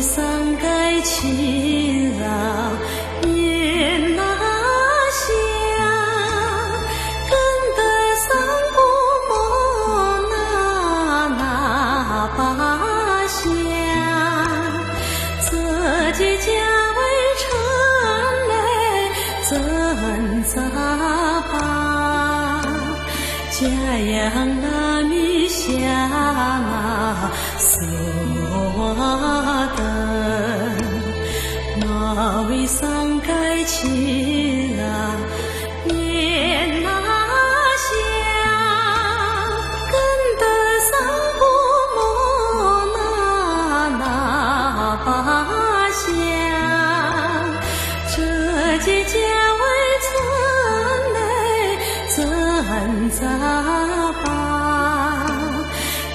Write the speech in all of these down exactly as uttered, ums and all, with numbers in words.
三界勤劳念那香，跟得上不莫那那把香，这些家为传来真扎巴，家养那米香啊。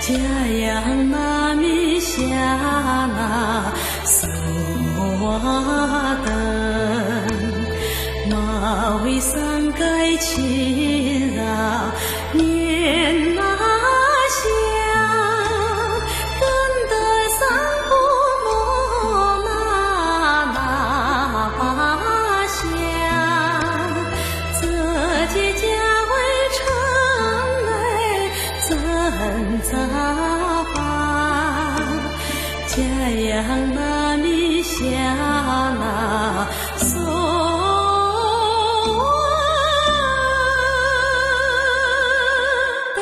家养那米香那苏瓦登，马尾桑盖奇拉念那香，跟得上不莫那那巴香。 这些家为传来真扎巴，家养那米香那苏瓦登。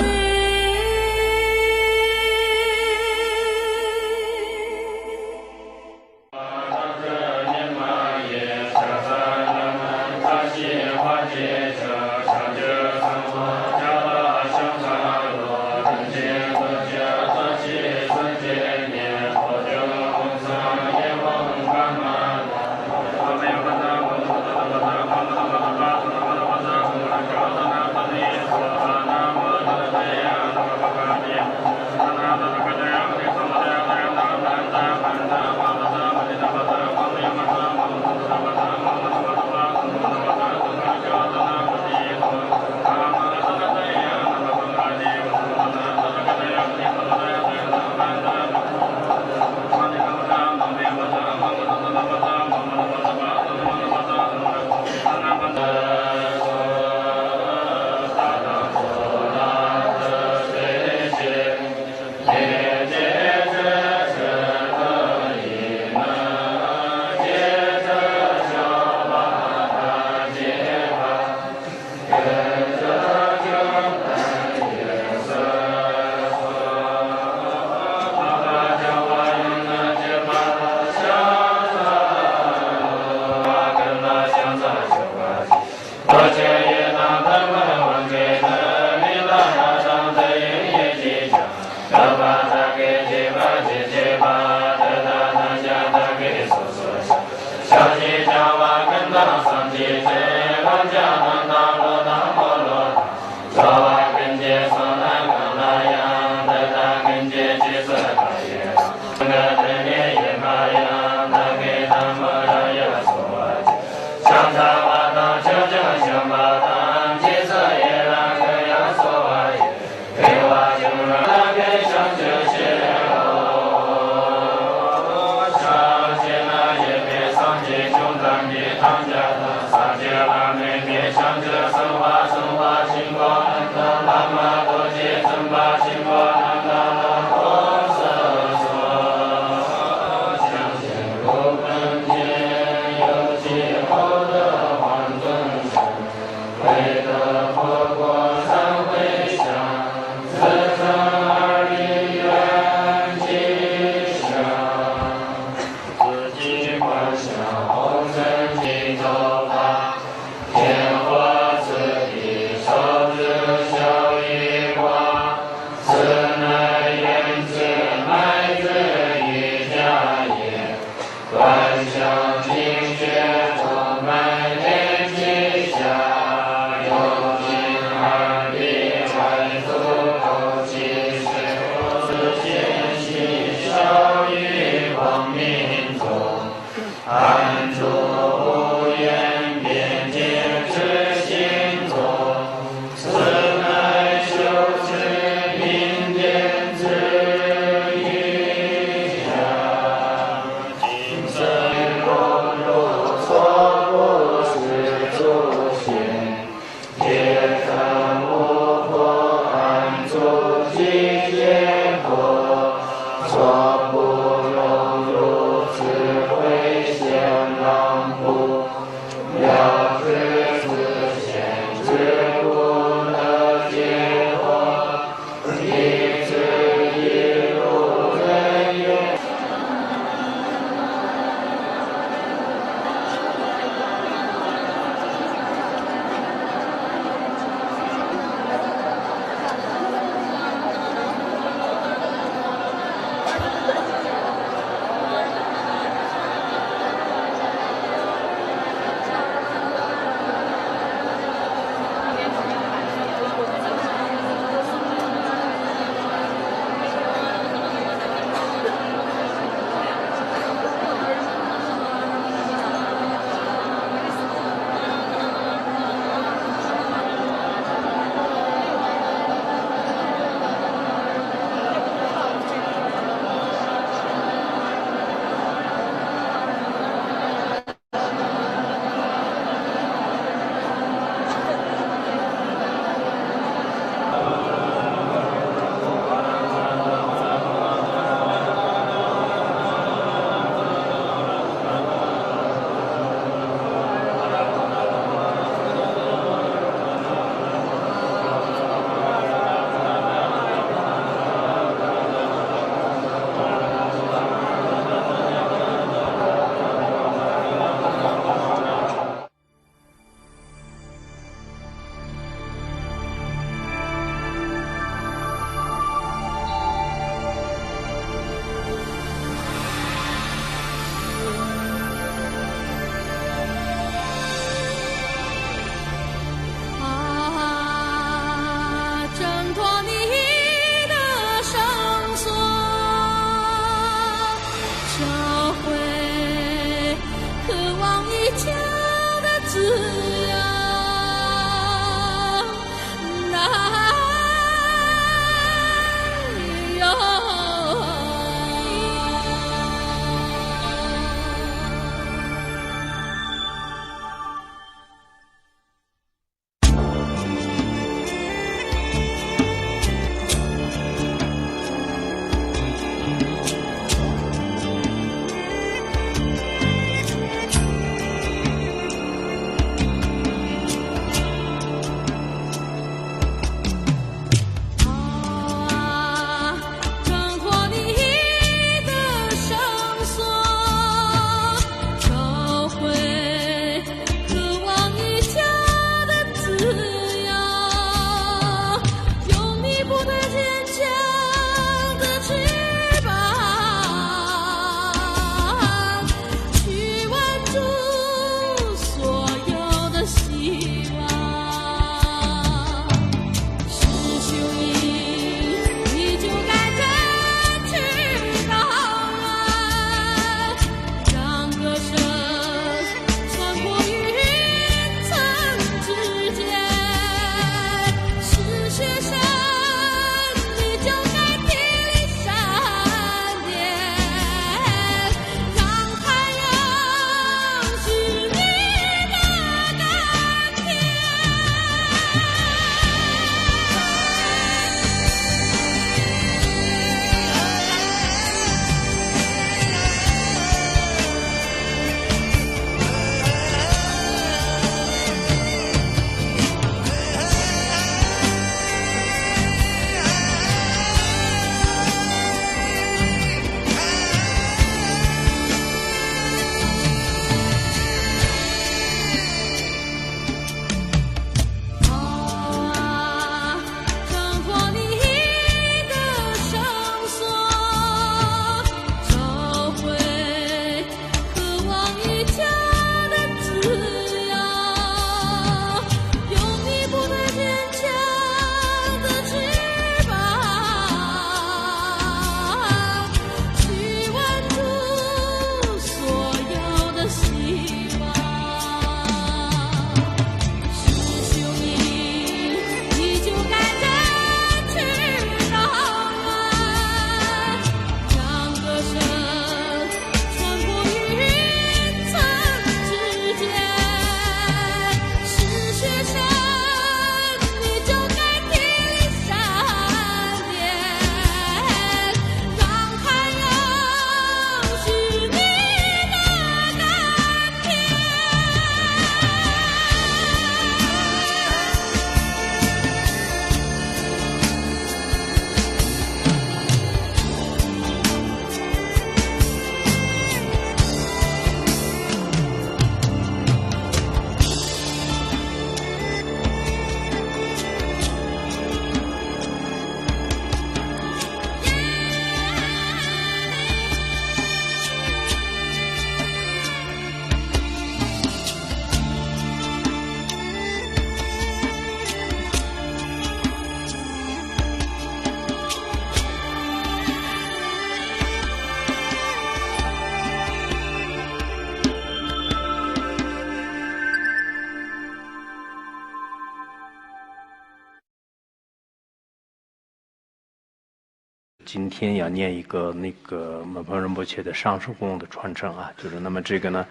今天要念一个那个门峰仁波切的上师功的传承啊，就是那么这个呢，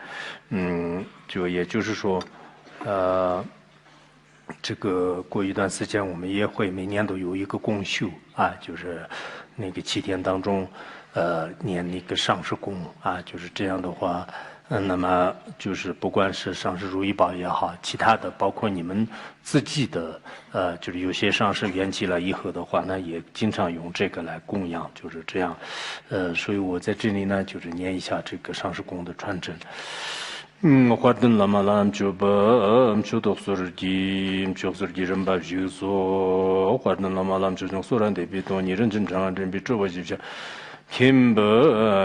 嗯，就也就是说，呃，这个过一段时间我们也会每年都有一个共修啊，就是那个七天当中，呃，念那个上师功啊，就是这样的话，嗯，那么就是不管是上师如意宝也好，其他的包括你们自己的，呃，就是有些上师圆寂了以后的话呢，也经常用这个来供养，就是这样。呃，所以我在这里呢，就是念一下这个上师功的传承。དཔལ་ལྡན་བླ་མ་ལ་མཆོད་པ་མཆོད་བསྟོད་གསོལ་རས་མཆོད་གསོལ་གྱི་རིམ་པ་བཞུགས་སོ། དཔལ་ལྡན་བླ་མ་ལ་མཆོད་ཅིང་གསོལ་རས་འདེབས་པའི་དོན་གཉིས། རིན་ཆེན་ཕྲེང་བ་འདྲེན་པའི་སྤྲུལ་པ་བཞི་བརྒྱ། མཁྱེན་པ་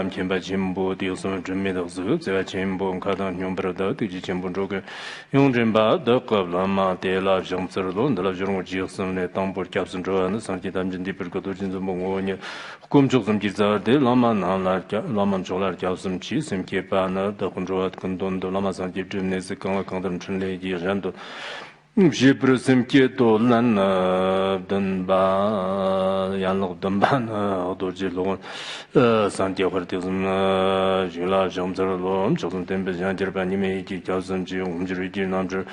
མཁྱེན་པ་ཆེན་པོ་དུས་གསུམ་སྒྲོན་མེ་དག་གཟུགས་བརྩེ་བ་ཆེན་པོ་མཁའ་དང་མཉམ་པར་བརྡལ། ཐུགས་རྗེ་ཆེན་པོ་འགྲོ་ཀུན་ཡོངས་འདྲེན་པ་བདག་གི་བླ་མ་དེ་ལ་ཕྱག་འཚལ་ལོ། འདི་ལ་སྦྱོར་དངོས་རྗེས་གསུམ་ལས། དང་པོར་སྐྱབས་སུ་འགྲོ་བ་ནི། སངས་རྒྱས་ཐམས་ཅད་འདུས་པའི་སྐུ། རྡོ་རྗེ་འཛིན་པའི་ངོ་བོ་ཉིད། དཀོན་མཆོག་གསུམ་གྱི་རྩ་བར་དེ། བླ་མ་རྣམས་ལ་སྐྱབས། བླ་མ་མཆོག་ལ་སྐྱབས་སུ་མཆི། སེམས་བསྐྱེད་པ་ནི། བདག་གི་འགྲོ་བ་ཀུན་དོན་དུ། བླ་མ་སངས་རྒྱས་སྤྲུལ་པའི་གནས་སུ། གང་ལ་གང་ལྟར་འཕྲིན་ལས་ཀྱི་གཞན་དོན་བྱེད་པར་སེམས་བསྐྱེད་དོ། ལན་བདུན་པ། ཡན་ལག་བདུན་པ་ནི། རྡོ་རྗེ་སློབ་དཔོན་སངས་རྒྱས་དཔལ་དུས་གསུམ་ཞིག་ལ་ཕྱག་འཚལ་ལོ། མཆོག་གསུམ་བསྟན་པའི་ཞལ་གྱུར་པ། ཉི་མའི་ཡིད་ཀྱིས་སྐྱབས་སུ་མཆི། དབང་བསྒྱུར་བའི་རྣམ་འཕྲུལ་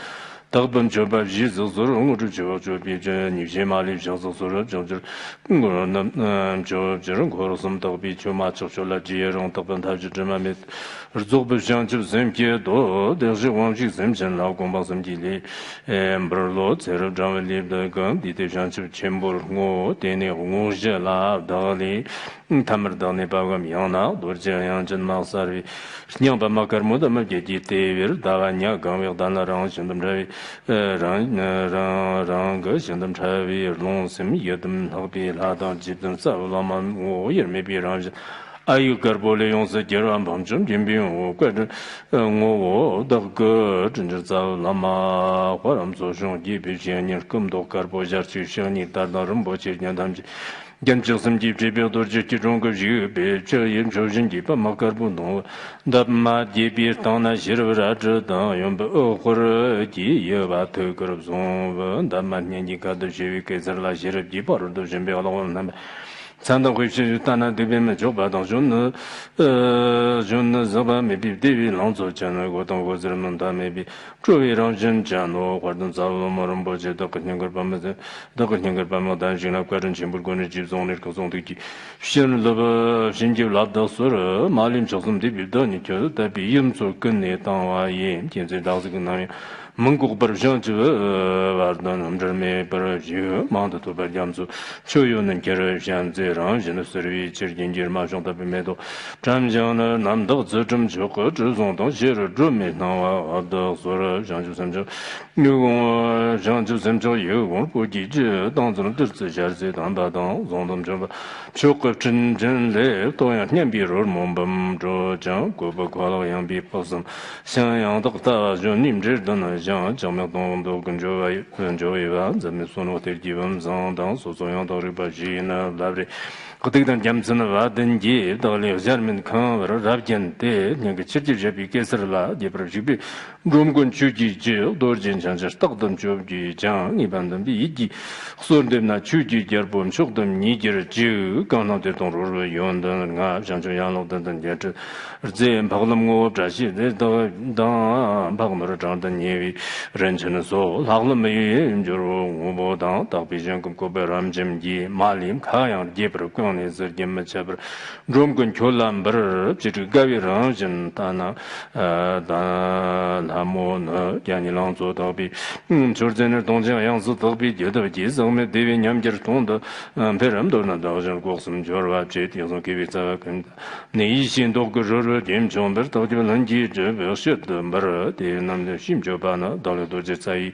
དག་པའི་མཆོད་པ་བཞེས་སུ་གསོལ། དངོས་གྲུབ་ཆོས་འཕགས་མཆོད་པའི་ཆོས། ཉེས་བྱས་མ་ལུས་བཤགས་སུ་གསོལ། ཕྱག་འཚལ་འཁོར་རྣམས་མཆོད་ཕྱིར། འཁོར་གསུམ་དག་པའི་མཆོད་མ་ཕྱག་མཆོད་ལ། རྗེས་རང་དག་པའི་མཐའ་བཞི་དྲི་མ་མེད་རྫོགས་པའི་བྱང་ཆུབ་སེམས་བསྐྱེད་དོ། བདེ་གཤེགས་དབང་ཕྱུག་སེམས་ཅན་ལ། གོ་འཕང་གསུམ་གྱི་ལེགས་འབུལ་ལོ། ཚེ་རབས་བགྲང་བའི་ལས་བསགས་ཀུན། འདས་དེ་བྱང་ཆུབ་ཆེན་པོར་བསྔོ། དེ་ནས་དངོས་གཞི་ལ་བདག་ལས་ཐ་མར་བདག་ནས་པ་གམ། ཡང་ན་རྡོ་རྗེ་དབྱངས་ཅན་མ་གསལ་བའི་སྙིང་པདྨ་དཀར་མོ་འདབ་མ་བརྒྱད་ཀྱིས་ལྟེ་བར་ཟླ་བ་ཉ་གང་བའི་གདན་ལ། རང་བཞིན་དུ་འཕྲོ་བའི་རང་རང་རང་གི་བཞིན་དུ་འཕྲོ་བའི་རླུང་སེམས་ཡི་དམ་ལྷག་པའི་ལྷ་དང་རྗེ་བཙུན་རྩ་བའི་བླ་མ་ངོ་བོ་དབྱེར་མེད་པའི་རང་བཞིན་ཨ་ཡིག་དཀར་པོ་ལས་ཡོངས་སུ་གྱུར་པ་འཕགས་མཆོག་མགོན་པོའི་ངོ་བོ་བཀའ་དྲིན་ངོ་བོ་བདག་གི་དྲིན་ཅན་རྩ་བའི་བླ་མ། དཔལ་ལམ་གཙོ་བྱུང་རྒྱས་པའི་བཤེས་གཉེན་སྐུ་མདོག་དཀར་པོ་ཞལ་གཅིག་ཕྱག་གཉིས་དར་དང་རིན་པོ་ཆེ་སྙན་ཐམས་ཅད། རྒྱན་ཆ་གསུམ་གྱིས་སྤྲས་པའི་རྡོ་རྗེ་སྐྱིལ་ཀྲུང་གིས་བཞུགས་པའི་ཕྱག་གཡས་མཆོག་བཞིན་གྱི་པདྨ་དཀར་པོ་གདོང་བ། འདབ་མ་བརྒྱད་པའི་སྟེང་ན་ཤེས་རབ་རལ་གྲི་དང་། གཡོན་པ་འོད་འཁོར་གྱིས་དབྱེ་བ་ཐུགས་ཀར་བཟུང་བའི་འདབ་མ་སྙན་གྱི་ཁ་དོག་བྱེ་བའི་གེ་སར་ལ། ཤེས་རབ་ཀྱི་ཕ་རོལ་ཏུ་ཕྱིན་པའི་གླེགས་བམ་བསྣམས་པའི། མཚན་དང་དཔེ་བྱད་ལྟ་ན་སྡིག་པས་མི་ཆོག་པ་དང་། གཞོན་ནུ་གཞོན་ནུ་ཟག་པ་མེད་པའི་བདེ་བའི་ལང་ཚོ་ཅན། དགོད་དང་དགོད་ཟེར་མིང་མཐའ་མེད་པའི། སྤྲོ་བའི་རང་བཞིན་ཅན་ནོ། དཔལ་ལྡན་རྩ་བའི་བླ་མ་རིན་པོ་ཆེ། བདག་གི་སྙིང་གར་པདྨ་བདག་གི་སྙིང་གར་པདྨ་གདན་བཞུགས་ལ། བཀའ་དྲིན་ཆེན་པོའི་སྒོ་ནས་རྗེས་བཟུང་ནས་སྐུ་གསུང་ཐུགས་ཀྱི་བྱིན་རླབས་བྱིན་གྱིས་བརླབ་ཏུ་གསོལ། མ་ལུས་མཆོག་གསུམ་འདུས་པའི་བདག་ཉིད་ཁྱོད་དད་པའི་ཡུམ་ཚོ་ཀུན་ནས་བཏང་བ་ཡིན། མཁྱེན་བརྩེ་བདག་གཟུགས་ནམ་ཡང་མི་འགོག་པར་བྱང་ཆུབ་བར་དུ་འབྲལ་མེད་པར་བཞུགས། མང་དུ་ཐོས་པ་རྒྱ་མཚོ་ཆུ་ཡོད་ན་འཁྱེར་བའི་བྱམས་བརྩེའི་རང་བཞིན་གསལ་བའི་ཕྱིར། རྒྱན་གྱི་རྨད་བྱུང་དད་པའི་མེ་ཏོག་བཀྲམ་བཞག་ནས། རྣམ་དག་ཚུལ་ཁྲིམས་མཆོག་གི་དྲི་བསུང་དང་། ཤེས་རབ་སྒྲོན་མེའི་སྣང་བ་བབ་ཏུ་གསོལ། བྱང་ཆུབ་སེམས་མཆོག་ཡིད་འོང་། བྱང་ཆུབ་སེམས་མཆོག་ཡིད་འོང་སྤོས་ཀྱི་རྒྱུ་དང་། བདུད་རྩི་ཞལ་ཟས་དམ་པ་དང་། གཟུངས་དང་མཆོད་པ་མཆོག་གི་སྤྲིན་ཅན་ལས། ལྟོ་ཡང་སྙན་པའི་རོལ་མོ་འབུམ་སྒྲོག་ཅིང་། བཀོད་པ་ཁ་ལག་ཡངས་པའི་དཔག་བསམ་ཤིང་ཡང་དག་ལྟ་བ་གཞོན་ནུའི་འབྲས་ལྡན་ཞིང་། ལྕང་མའི་གདོང་འདོགས་ཀྱི་འཇོ་བ་འཇོ་བའི་བ། འཛད་མེད་གསོན་པོ་གཏེར་གྱི་བུམ་བཟང་དང་། སོ་སོ་ཡང་དག་རིག་པ་བཞི་ཡིས་ནི་བསླབ་རེ། སྡིག་དང་རྒྱུ་མཚན་བ་དན་གྱིས། བདག་ལས་གཞན་མིན་ཁེངས་པར་རབ་བརྒྱན་ཏེ། སྙིང་གི་ཆུ་རྒྱུན་བཞད་པའི་གེ་སར་ལ། རྒྱས་པར་བཞུགས་པའི་འབྲོམ་མགོན་ཆོས་ཀྱི་རྒྱལ། རྡོ་རྗེ་འཆང་ཆེན་རྟག་ཏུ་མཆོད་བགྱིད་ཅིང་། ངེས་པ་འདུན་པའི་ཡིད་ཀྱིས་གསོལ་འདེབས་ན། ཆོས་ཀྱི་རྒྱལ་པོ་མཆོག་ཏུ་མཉེས་གྱུར་ཅིག་གང་སྣང་དེར་སྟོང་རོལ་པའི་ཡོན་ཏན་ལྔ། བྱང་ཆུབ་ཡན་ལག་བདུན་དང་བརྒྱད་ཁྲི་རྩེ། འཕགས་ལམ་ངོ་བོ་བཀྲ་ཤིས་དང་། འཕགས་ནོར་བགྲང་དུ་ཉེ་བའི་རིན་ཆེན་སོགས། ལྷག་ལམ་ཡིད་འགྱུར་བའི་དངོས་པོ་དང་། དག་པའི་ཞིང་ཁམས་བཀོད་པའི་རབ་འབྱམས་ཀྱིས། མ་ལུས་མཁའ་ཡང་རྒྱས་པར་བཀང་ནས་སུ། རྒྱུན་མི་འཆད་པར་འབྲོམ་མགོན་ཁྱོད་ལ་འབུལ། བྱིན་རླབས་དགའ་བའི་རང་བཞིན་ལྟ་ན། ལྷ་མོ་ནི། རྒྱ་ཉིད་ལང་ཚོ་དག་པའི་མཆོད་རྫས་ནི། དུང་ཅན་དབྱངས་སུ་དག་པའི་རྒྱུད་དུ་སྐྱེས། ཟག་མེད་བདེ་བའི་ཉམས་འགྱུར་དོན་དུ་འཕེལ། མདོར་ན་བདག་གཞན་སྒོ་གསུམ་སྦྱོར་བ་བཅས། དེང་སང་དགེ་བའི་རྩ་བ་ཀུན་ནི། ཡིད་བཞིན་མདོག་གི་རོལ་པ་དེ་མཆོད་པར། བདག་རྒྱུད་ལྷུན་གྱིས་གྲུབ་པའི་ཕྱིར་དུ་འབུལ། དེ་རྣམས་ལས་ཕྱིས་མཆོད་པ་ནི། བདག་ལས་རྡོ་རྗེ་རྩ་བའི་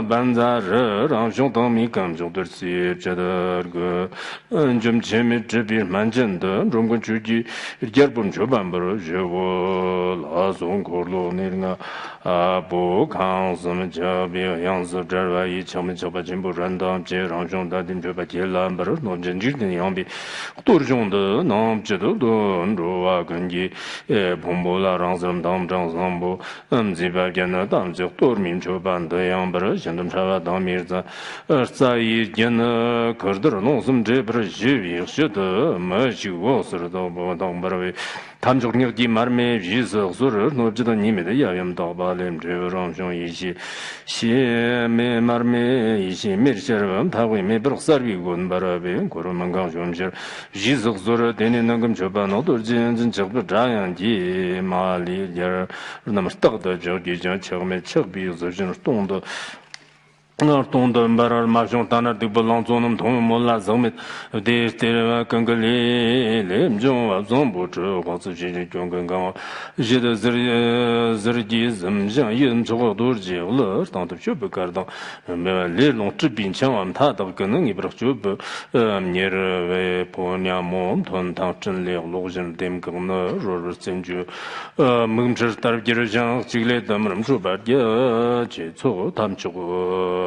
བཛྲ་རུ། རང་བྱུང་དྭངས་མའི་ཁམས་མཆོག་ཏུ་གསལ་བྱེད་དུ་དགོད། འཇོམས་ཆེན་མོས་སྤྲུལ་པའི་སྨན་ཅན་དུ། འབྲོམ་མགོན་ཆོས་ཀྱི་རྒྱལ་པོར་མཆོད་པ་འབུལ་ཞུའོ། ལགས་སོ། འཁོར་ལོ་ནི་ལྔ། ཨ་པོ་ཁམས་གསུམ་ཁྱབ་པའི་དབྱངས་སུ་བསྒྲལ་བ་ཡི། ཆགས་མི་ཆགས་པ་ཆེན་པོ་རིན་ཐང་བཅས། རང་བྱུང་དག་ལྟའི་མཆོད་པ་ཁྱེད་ལ་འབུལ། རྣམ་འབྱེད་འཇིག་རྟེན་ཡངས་པའི་གཏོར་གཞོང་དུ། ནམ་མཁའ་དུ་འགྲོ་བ་ཀུན་གྱི་ཕུང་པོ་ལ། རང་སེམས་དྭངས་སྦྲང་བཟང་པོ་མཛེས་པ་བརྒྱན། དམ་ཚིག་གཏོར་མའི་མཆོད་པ་འདི་ཡང་འབུལ། ཤིན་ཏུ་ཕྲ་བ་དྭངས་མའི་རྩ་རྩ་ཡི་རྒྱུན། ཁུར་དར་རླུང་གསུམ་འདྲེས་པར་བཞུ་བའི་དཔྱིད་དུ། མི་ཤིགས་འོད་ཟེར་དྭགས་པོ་དང་འབར་བའི། ཐབས་མཆོག་སྙིང་རྗེའི་མར་མེ་བཞེས་སུ་གསོལ། གནོད་བྱེད་དང་ཉེས་མེད་ཡབ་ཡུམ་དག་པ་ལས། འབྲས་བུ་རང་བྱུང་ཡེ་ཤེས་ཡེ་མེ་མར་མེ་ཡེ་ཤེས་མེར་ཤར་བ། འཕགས་པའི་མེ་འབར་གསལ་བའི་མགོན་འབར་བས། འཁོར་མི་འགེངས་ཞོ་མཆར་བཞེས་སུ་གསོལ། དེ་ནས་ནང་གི་མཆོད་པ་ནི། རྡོ་རྗེ་འཛིན་ཆགས་པའི་སྒྲ་དབྱངས་ཀྱིས། མ་ལུས་རྒྱལ་རྣམས་རྟག་ཏུ་འཇགས་གྱུར་ཅིང་། ཆགས་མེད་ཆགས་པའི་གཟི་བྱིན་སྟོང་དུ། སྟོང་དུ་འབར་བར་མ་བྱུང་ལྟ་ན། སྡིག་པ་ལང་ཚོ་རྣམས་མཐོང་བའི་མོད་ལ། ཟག་མེད་བདེ་སྟེར་བ་ཀུན་གྱི་ལས། ལས་འབྱུང་བ་བཟང་པོ་སྤྲུལ། དབང་བསྩལ་བྱིན་གྱིས་སྐྱོང་གི་གང་བ་བཞི། དུ་ཟུར་ཟུར་གྱིས་ཟིན་ཞིང་ཡིད་མཆོག་རྡོ་རྗེ་གླུ། སྟེང་དུ་སྤྱོད་པའི་གར་དང་མེ་བ། ལས་རླུང་སྤྲུལ་པའི་འཆིང་བ་མཐའ་དག་གི་ནི། ངེས་པར་སྤྱོད་པའི་གཉེར་བས། ཕོ་ཉ་མོ་མཐོན་མཐིང་སྤྲིན་ལས་གློག་བཞིན་ལྡེམ་འགག་ནི། རོལ་པར་བརྩོན་འགྱུར་མིག་འཕྲུལ་ལྟར་གྱུར་ཞིང་། གཅིག་ལས་དུ་མར་འཕྲོས་པ་རྒྱ་ཆེ་ཚོགས། ཐབས་མཆོག་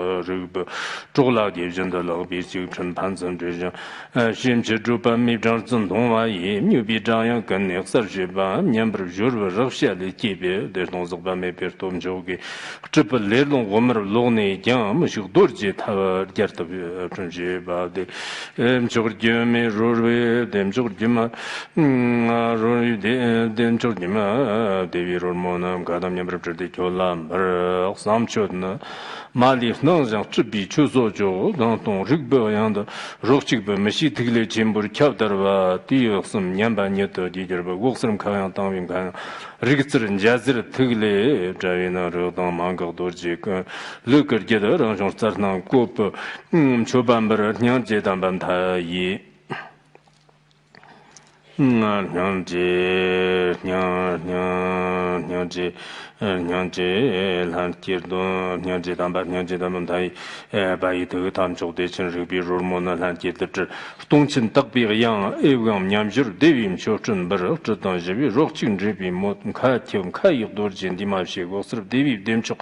རིག་པའི་གྲོགས་ལ་དགྱེས་བཞིན་དུ། ལག་པའི་ལྕགས་ཕྲན་ཕན་ཚུན་འབྲེལ་ཞིང་། ཞེན་ཆེར་སྒྲུབ་པ་མེད་གྲངས་སུ་མཐོང་བ་ཡི། མྱོས་པའི་སྒྲ་དབྱངས་ཀུན་ནས་གསལ་བྱེད་པ། མཉམ་པར་སྦྱོར་བའི་རེག་བྱ་ལས་སྐྱེས་པའི། བདེ་སྟོང་ཟག་པ་མེད་པའི་སྟོབས་མཆོག་གིས། སྤྲུལ་པའི་ལས་རླུང་འོག་མར་ལོག་ནས་ཀྱང་། མི་ཤིགས་རྡོ་རྗེ་ཐལ་བ་བརྒྱར་དུ་བསྐྲུན་བྱེད་པ། བདེ་མཆོག་སྒྱུ་མའི་རོལ་པས། བདེ་མཆོག་སྒྱུ་མ། རོལ་པས་བདེ་བདེ་མཆོག་སྒྱུ་མ། བདེ་བའི་རོལ་མོ་ནམ་མཁའ་དང་མཉམ་པར་སྤྲུལ་ཏེ་ཁྱོད་ལ་འབུལ། བསང་མཆོད་ནི་མ་ལུས་སྣང་ཞིང་སྤྲུལ་པའི་ཆོས་སོ་ཅོག་ལྡང་སྟོང་རིག་པའི་དབྱངས་དུ་རོ་གཅིག་པུ། མི་ཤིགས་ཐིག་ལེ་ཆེན་པོར་ཁྱབ་བརྡལ་བ། དུས་གསུམ་མཉམ་པ་ཉིད་དུ་རྒྱས་གྱུར་པ། འོག་གསུམ་མཁའ་དབྱིངས་དང་པོའི་མཁའ་དབྱིངས། རིག་རྩལ་འཇའ་ཟེར་ཐིག་ལེ་བཀྲ་བའི་ནི། རིག་གདངས་མ་འགགས་རྡོ་རྗེ་ཀུན། ལུས་ཀྱི་རྒྱུད་དུ་རང་བྱུང་རྩལ་སྣང་བཀོད་པའི་མཆོད་པ་འབུལ། སྙིང་རྗེ་དམ་པ་མཐའ་ཡས། སྙིང་རྗེ་སྙིང་སྙིང་སྙིང་རྗེ་སྙིང་རྗེ་ལྷན་སྐྱེས་སྟོན། སྙིང་རྗེ་དམ་པ་སྙིང་རྗེ་དམ་པ་མཐའ་ཡས་པ་ཡི་མཐུ། ཐབས་མཆོག་བདེ་ཆེན་རིག་པའི་རོལ་མོ་ནི། ལྷན་སྐྱེས་དུ་སྤྲུལ་སྟོང་ཆེན་དག་པའི་དབྱངས། ཨེ་ཝཾ་མཉམ་སྦྱོར་བདེ་བའི་མཆོད་སྤྲིན་འབུལ། སྤྲུལ་དང་ཞི་བའི་རོ་གཅིག་འདྲེས་པའི་མོད། མཁའ་ཁྱབ་མཁའ་ཡི་རྡོ་རྗེ་འདུས་མ་བྱས། འོག་གསུམ་བདེ་བའི་བདེ་མཆོག་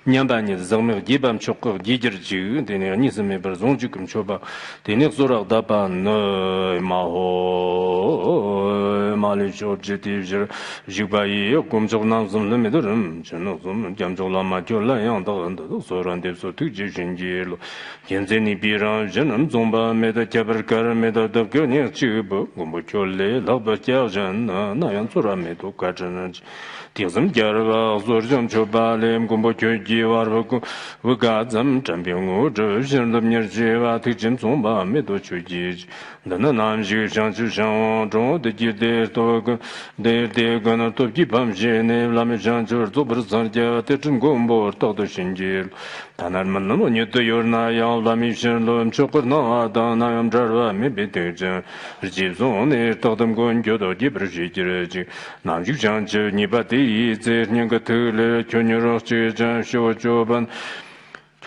མཉམ་པ་ཉིད། ཟག་མེད་དགྱེས་པ་མཆོག་གི་དགྱེས་གྱུར་ཅིག་དེ་ནས་གཉིས་སུ་མེད་པར་ཟུང་འཇུག་གི་མཆོད་པ། དེ་ནས་གསོལ་བ་བཏབ་པ་ནི། མ་ཧོ། མ་ལུས་ཕྱོགས་བཅུ་དུས་བཞིར་བཞུགས་པ་ཡི། དཀོན་མཆོག་རྣམ་གསུམ་ལྷུང་མེད་རིམ་བྱོན་ནོ་གསུམ། སྐྱབས་མཆོག་བླ་མ་ཁྱོད་ལ་ཡང་དག་འདུད། གསོལ་བ་འདེབས་སོ་ཐུགས་རྗེའི་བྱིན་གྱིས་རློབས། མཁྱེན་བརྩེ་ནུས་པའི་རང་བཞིན་འཛོམས་པ་མེད། ཁྱད་པར་སྐལ་མེད་བདག་གི་སྙིང་གཅིག་པུ། མགོན་པོ་ཁྱོད་ལས་ལྷག་པའི་སྐྱབས་གཞན་ནི། ནམ་ཡང་ཚོར་བ་མེད་དོ་བཀའ་དྲིན་ཅན། དུས་གསུམ་རྒྱལ་བ་གསོལ་ཞིང་མཆོད་པ་ལས། མགོན་པོ་ཁྱོད་ཀྱི་བར་བུ་ཀུན་བུ་ག་ཙམ་དྲན་པའི་དངོས་གྲུབ་ཕྱིར་འདེབས་ཉེར་བྱས་པ། ཐུགས་རྗེ་མཚུངས་པ་མེད་དོ་ཁྱོད་ཀྱི། འདི་ནི་ནམ་ཞིག་བྱང་ཆུབ་ཤིང་དྲུང་དུ་སྐྱེས་ཏེ་སྟོབས་ཀུན་དེ་དེ་ཀུན་སྟོབས་ཀྱིས་ཕམ་བྱས་ནས། བླ་མེད་བྱང་ཆུབ་རྫོགས་པར་སངས་རྒྱས། དེ་ཕྲིན་མགོན་པོ་རྟག་ཏུ་བྱིན་གྱིས། ཐ་ན་མི་ལམ་ཉིད་དུ་ཡོད་ན་ཡང་། བླ་མའི་ཕྱིར་དུ་མཆོག་གི་སྣང་བ་དང་། ནམ་ཡང་འབྲལ་བ་མེད་པའི་ཐུགས་རྗེ་རྗེས་བཟུང་ནས། རྟག་ཏུ་མགོན་ཁྱོད་དང་དགྱེས་པར་བྱེད་གྱུར་ཅིག་ནམ་ཞིག་བྱང་ཆུབ་ཉེས་པ་དེ་ཡི་ཚེ། སྙིང་གི་ཐིག་ལེར་ཁྱོད་ཉིད་རོ་གཅིག་ཅན་ཞུ་བ་སྤྱོད་པ།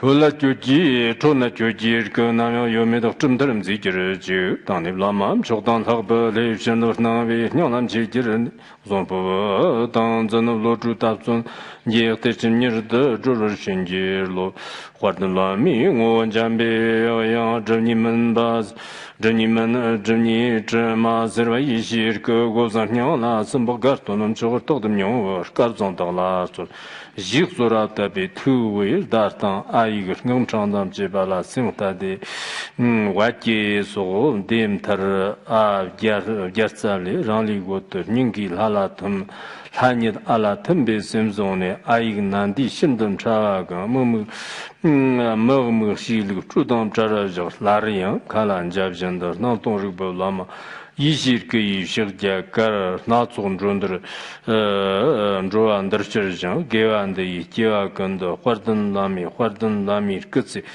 ཁྱོད་ལ་སྤྱོད་ཀྱི་ཁྲོ་ན་ཁྱོད་ཀྱི་སྐུ། ནམ་ཡང་ཡོད་མེད་དག་སྒྲིབ་མཐར་མཛེས་གྱུར་ཅིག་དང་ནི་བླ་མ་མཆོག་དང་ལྷག་པའི་ལྷའི་ཕྱིར་དུ་སྣང་བའི་སྙིང་ལ་མཆིས་གྱུར་ནས། བཟང་པོ་དང་འཛིན་བློ་གྲོས་དད་བརྩོན་གྱི་གཏེར་ཆེན་མྱུར་དུ་གྲོལ་བར་བྱིན་གྱིས་རློབས། དཔལ་ལྡན་བླ་མའི་ངོ་བོ་འཇམ་པའི་དབྱངས། སྒྲིབ་གཉིས་མུན་པ་སྒྲིབ་གཉིས་མུན་སྒྲིབ་གཉིས་དྲི་མ་སེལ་བ་ཡེ་ཤེས་སྐུ། སྒོ་བཟང་སྙིང་ལ་སུན་པོ་དགའ་སྟོན་མཆོག་རྟག་ཏུ་མྱོང་བར་སྐལ་བཟང་བདག་ལ་སྩོལ། ཞེས་གསོལ་བ་བཏབ་པས་ཐུགས་དབུས་བརྡ་དང་ཨ་ཡིག་སྔགས་འཕྲེང་དང་བཅས་པ་ལ་སེམས་གཏད་དེ། བ་ཀྱེ་སོགས་དེ་མཐར་ཨ་བརྒྱ་བརྒྱ་རྩ་ལས་རང་ལུས་འོད་དུ་སྙིང་གའི་ལྷ་ལ་ཐིམ། ལྷ་ཉིད་ཨ་ལ་ཐིམ་པས་སེམས་བཟུང་ནས། ཨ་ཡིག་ནཱ་དཱི་ཤིན་ཏུ་ཕྲ་བ་གང་། མི་མིག་མིག་མིག་ཤེས་ལུགས་སྤྲོས་དང་བྲལ་བ་བཞག་སླར་ཡང་མཁའ་ལ་འཇའ་བཞིན་དུ། སྣང་སྟོང་རིག་པའི་བླ་མ་ཡེ་ཤེས་སྐུ་ཡི་ཕྱག་རྒྱ་གར། སྣ་ཚོགས་འགྲོ་འདིར་འགྲོ་བ་འདིར་སྐྱོལ་ཞིང་། དགེ་བ་འདི་ཡིས་སྐྱེ་བ་ཀུན་ཏུ། དཔལ་ལྡན་བླ་མའི་དཔལ་ལྡན་བླ་མའི་སྐུ་ཚེ།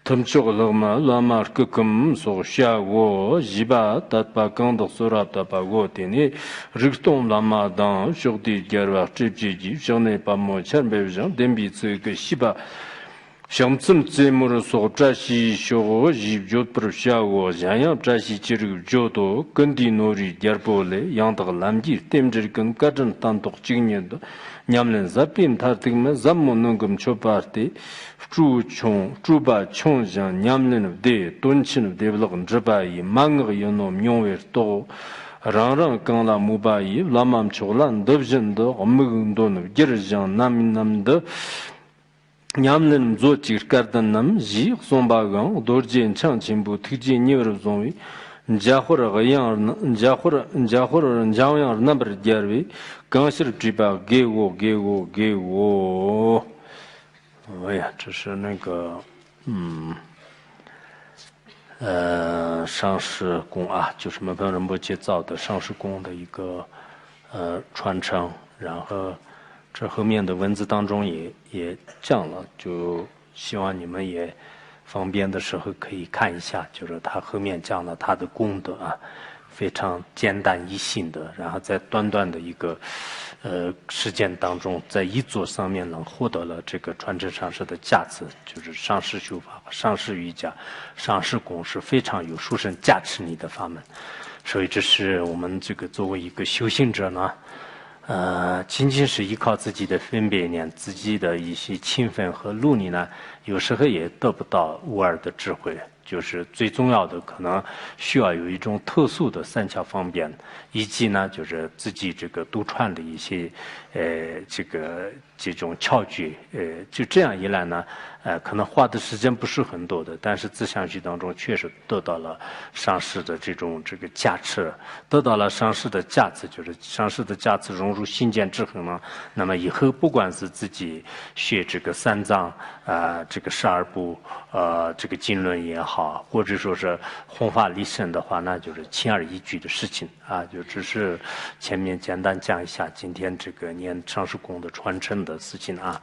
ཐུབ་མཆོག་ལྷག་མ་བླ་མ་སྐུ་ཁམས་སོགས་བྱའོ། བཞི་པ་དད་པ་གང་དག་གསོལ་བ་བཏབ་པ་གོ། དེ་ནས་རིག་སྟོང་བླ་མ་དང་ཕྱོགས་དུས་རྒྱལ་བ་སྤྲུལ་པའི་རྗེ། ཕྱག་ནས་པདྨོ་ཆར་འབེབས་ཤིང་བདེན་པའི་ཚིག་གི་བཤད་པ། ཕྱག་མཚན་རྩེ་མོར་སོགས་བཀྲ་ཤིས་ཤོག་ཞེས་བརྗོད་པར་བྱའོ། གཞན་ཡང་བཀྲ་ཤིས་ཅི་རིགས་བརྗོད་དོ། ཀུན་འདུས་ནོར་བུའི་རྒྱལ་པོ་ལས། ཡང་དག་ལམ་གྱི་རྟེན་འབྲེལ་ཀུན། བཀའ་དྲིན་བསྟན་ཏོག་གཅིག་ཉིད་དུ། ཉམས་ལེན་ཟབ་པའི་མཐར་ཐུག་མི། ཟབ་མོ་གནོན་སྒོམ་མཆོད་པ་སྟེ། སྤྲོས་ཆུང་སྤྲོས་པ་ཆུང་ཞིང་ཉམས་ལེན་བདེ། དོན་ཆེན་བདེ་བླག་འགྲུབ་པ་ཡི། མན་ངག་ཡིན་ནོ་མྱོང་བའི་རྟོགས། རང་རང་གང་ལ་མོས་པ་ཡི། བླ་མ་མཆོག་ལ་འདི་བཞིན་དུ། དམིགས་འདོན་བསྒྱུར་ཞིང་ནམ་ནམ་འདི། ཉམས་ལེན་མཛོད་ཅིག་སྐལ་ལྡན་རྣམས། ཞེས་གསུངས་པའང་རྡོ་རྗེ་འཆང་ཆེན་པོའི་ཐུགས་རྗེ་ཉེ་བར་བཟུང་བའི་འཇམ་དཔལ་དབྱངས། འཇམ་དཔལ་འཇམ་དཔལ་འཇམ་དབྱངས་རྣམ་པར་རྒྱལ་བའི་གང་ཕྱིར་བྲིས་པ་དགེའོ་དགེའོ་དགེའོ། 哎呀，这是那个，嗯，呃，上师宫啊，就是门盆仁波切造的上师宫的一个呃传承，然后这后面的文字当中也也讲了，就希望你们也方便的时候可以看一下，就是他后面讲了他的功德啊，非常简单易信的，然后在短短的一个呃时间当中，在一座上面能获得了这个传承上师的价值，就是上师修法、上师瑜伽、上师功是非常有殊胜价值力的法门。所以这是我们这个作为一个修行者呢，呃，仅仅是依靠自己的分别念、自己的一些勤奋和努力呢，有时候也得不到无二的智慧。就是最重要的，可能需要有一种特殊的三巧方便，以及呢，就是自己这个独创的一些，呃，这个这种窍诀，呃，就这样一来呢，呃，可能花的时间不是很多的，但是自相续当中确实得到了上师的这种这个加持，得到了上师的加持，就是上师的加持融入心间之后呢，那么以后不管是自己学这个三藏啊、这个十二部呃这个经论也好，或者说是弘法利生的话，那就是轻而易举的事情啊。就只是前面简单讲一下今天这个念上师功的传承的事情啊。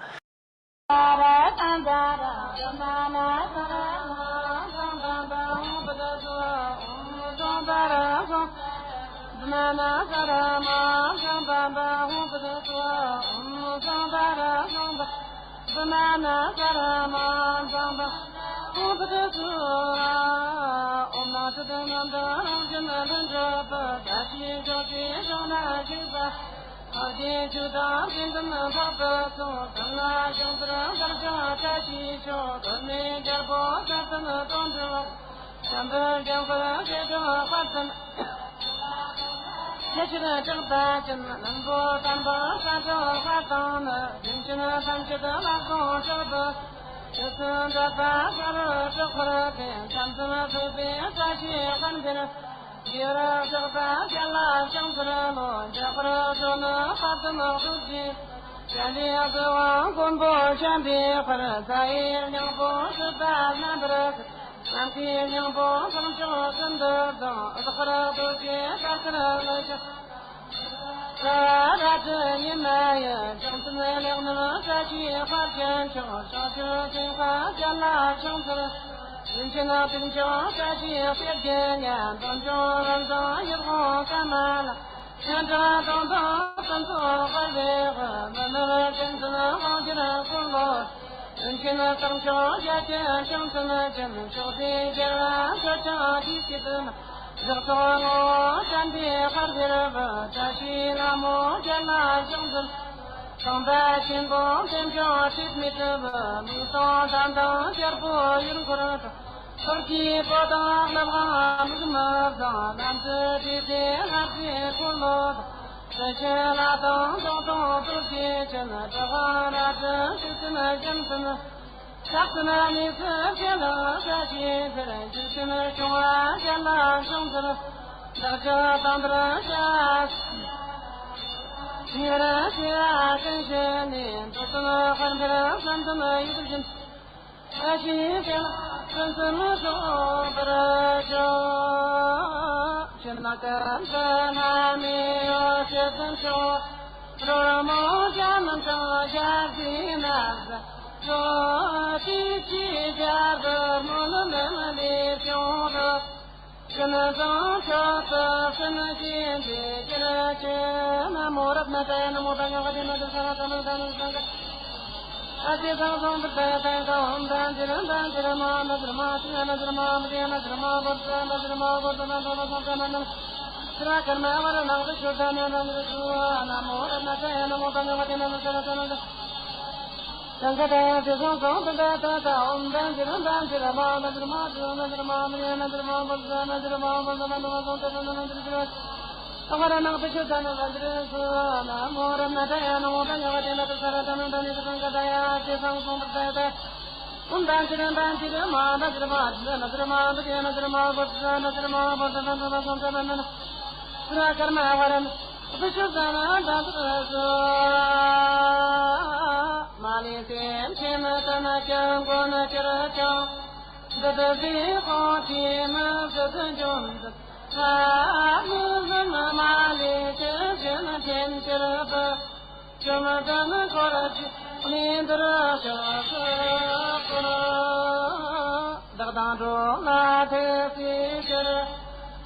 བདག་དང་འགྲོ་ལ་ཐེག་ཚེ་ཕྱིར།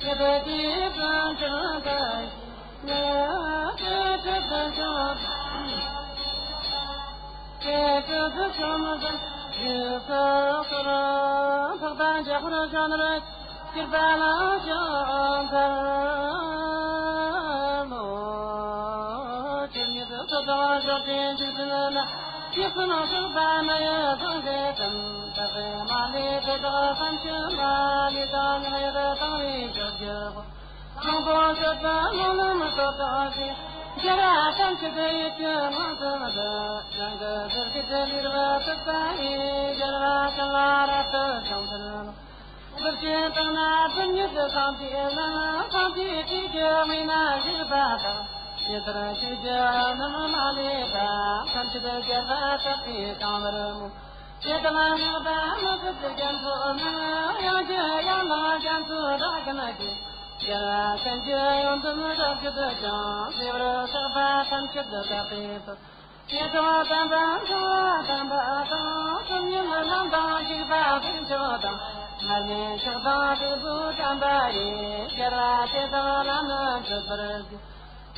ཇི་ལྟ་ཇི་ཙམ་ཕྱིར་འདའ་ཞིང་། ཇི་སྲིད་དུ་བྱུང་དང་། ཇི་སྲིད་དུ་བྱུང་དང་། རྗེས་སུ་སོར། འཕགས་པ་འཇམ་དཔལ་འབྱོར་རྣམས། སྐྱེས་པ་ལ་ཕྱག་འཚལ་ལོ། ཇི་སྙེད་སུ་དག་ཕྱོགས་བཅུའི་འཇིག་རྟེན་ན། སྐྱེས་སུ་མ་བྱུང་པ་མ་ཡིན་སངས་རྒྱས་ཀུན། བདག་གིས་མ་ལུས་དེ་དག་ཐམས་ཅད་ལ། ལུས་དང་ངག་ཡིད་དང་བའི་ཕྱོགས་བཅུ་པོ། དང་པོ་སྤྱོད་པ་སྨོན་ལམ་སོགས་དང་བཅས། རྒྱལ་བ་ཐམས་ཅད་ཡིད་ཀྱི་དབང་དུ་འདུ། བྱང་གི་ཟུར་གྱི་ལུས་རབ་ཏུ་གསལ་བའི། རྒྱལ་བ་ཀུན་ལ་རབ་ཏུ་བྱུང་ཚུལ། ཟུར་གྱི་སྟེང་ན་སུམ་གཉིས་སུ་སངས་རྒྱས་རྣམས། སངས་རྒྱས་དུས་ཀྱི་དབུས་ན་བཞུགས་པ་དང་། ཇི་ལྟར་ཆོས་ཀྱི་དབྱིངས་རྣམས་མ་ལུས་པ། ཐམས་ཅད་རྒྱལ་བ་དག་གིས་གང་བར་མོས། ཇི་ལྟར་བསྔགས་པ་མི་ཟད་རྒྱ་མཚོ་རྣམས། དབྱངས་ཀྱི་ཡན་ལག་རྒྱ་མཚོའི་སྒྲ་ཀུན་གྱིས། རྒྱལ་བ་ཀུན་གྱི་ཡོན་ཏན་རབ་བརྗོད་ཀྱང་། བསྲེ་བར་བཞག་པ་ཐམས་ཅད་དག་པའི་ཚུལ། ཆོས་དང་ལྡན་པ་འབྱུང་བ་དམ་པ་དང་། སེམས་ཉིད་ལམ་དང་འཇུག་པ་ཀུན་སྤྱོད་དང་། མར་མེ་མཆོག་དང་འབྲས་བུ་དམ་པ་ཡི། རྒྱལ་བ་དེ་དག་ལ་ནི་མཆོད་པར་བགྱི།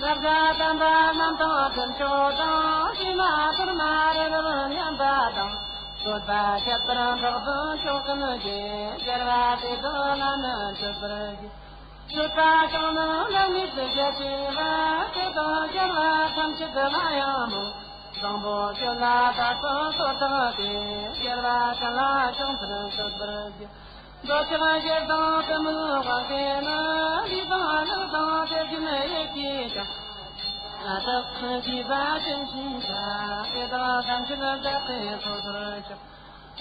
བསླབ་བྱ་དམ་པ་རྣམས་དང་ཀུན་སྤྱོད་དང་། བྱིན་རླབས་ཕུར་མ་རི་རབ་མཉམ་པ་དང་། སྤྱོད་པ་ཁྱད་པར་འཕགས་པའི་མཆོག་ཀུན་གྱི། རྒྱལ་བ་དེ་དག་ལ་ནི་མཆོད་པར་བགྱི། སྤྱོད་པ་གང་རྣམས་ལ་ནི་ཇི་བྱེད་པ། དེ་དག་རྒྱལ་བ་ཐམས་ཅད་ལ་ཡང་མོས། བཟང་པོ་སྤྱོད་ལ་དད་པ་སོགས་དག་སྟེ། རྒྱལ་བ་ཀུན་ལ་ཕྱག་འཚལ་མཆོད་པར་བགྱི། འདོད་ཆགས་ཞེ་སྡང་གཏི་མུག་དབང་ཤེས་ནི། ལུས་དང་ངག་དང་དེ་བཞིན་ཡིད་ཀྱིས་ཀྱང་། བདག་གིས་བགྱིས་པ་ཅི་མཆིས་པ། དེ་དག་ཐམས་ཅད་བདག་གིས་འཚོ་བར་ཤོག།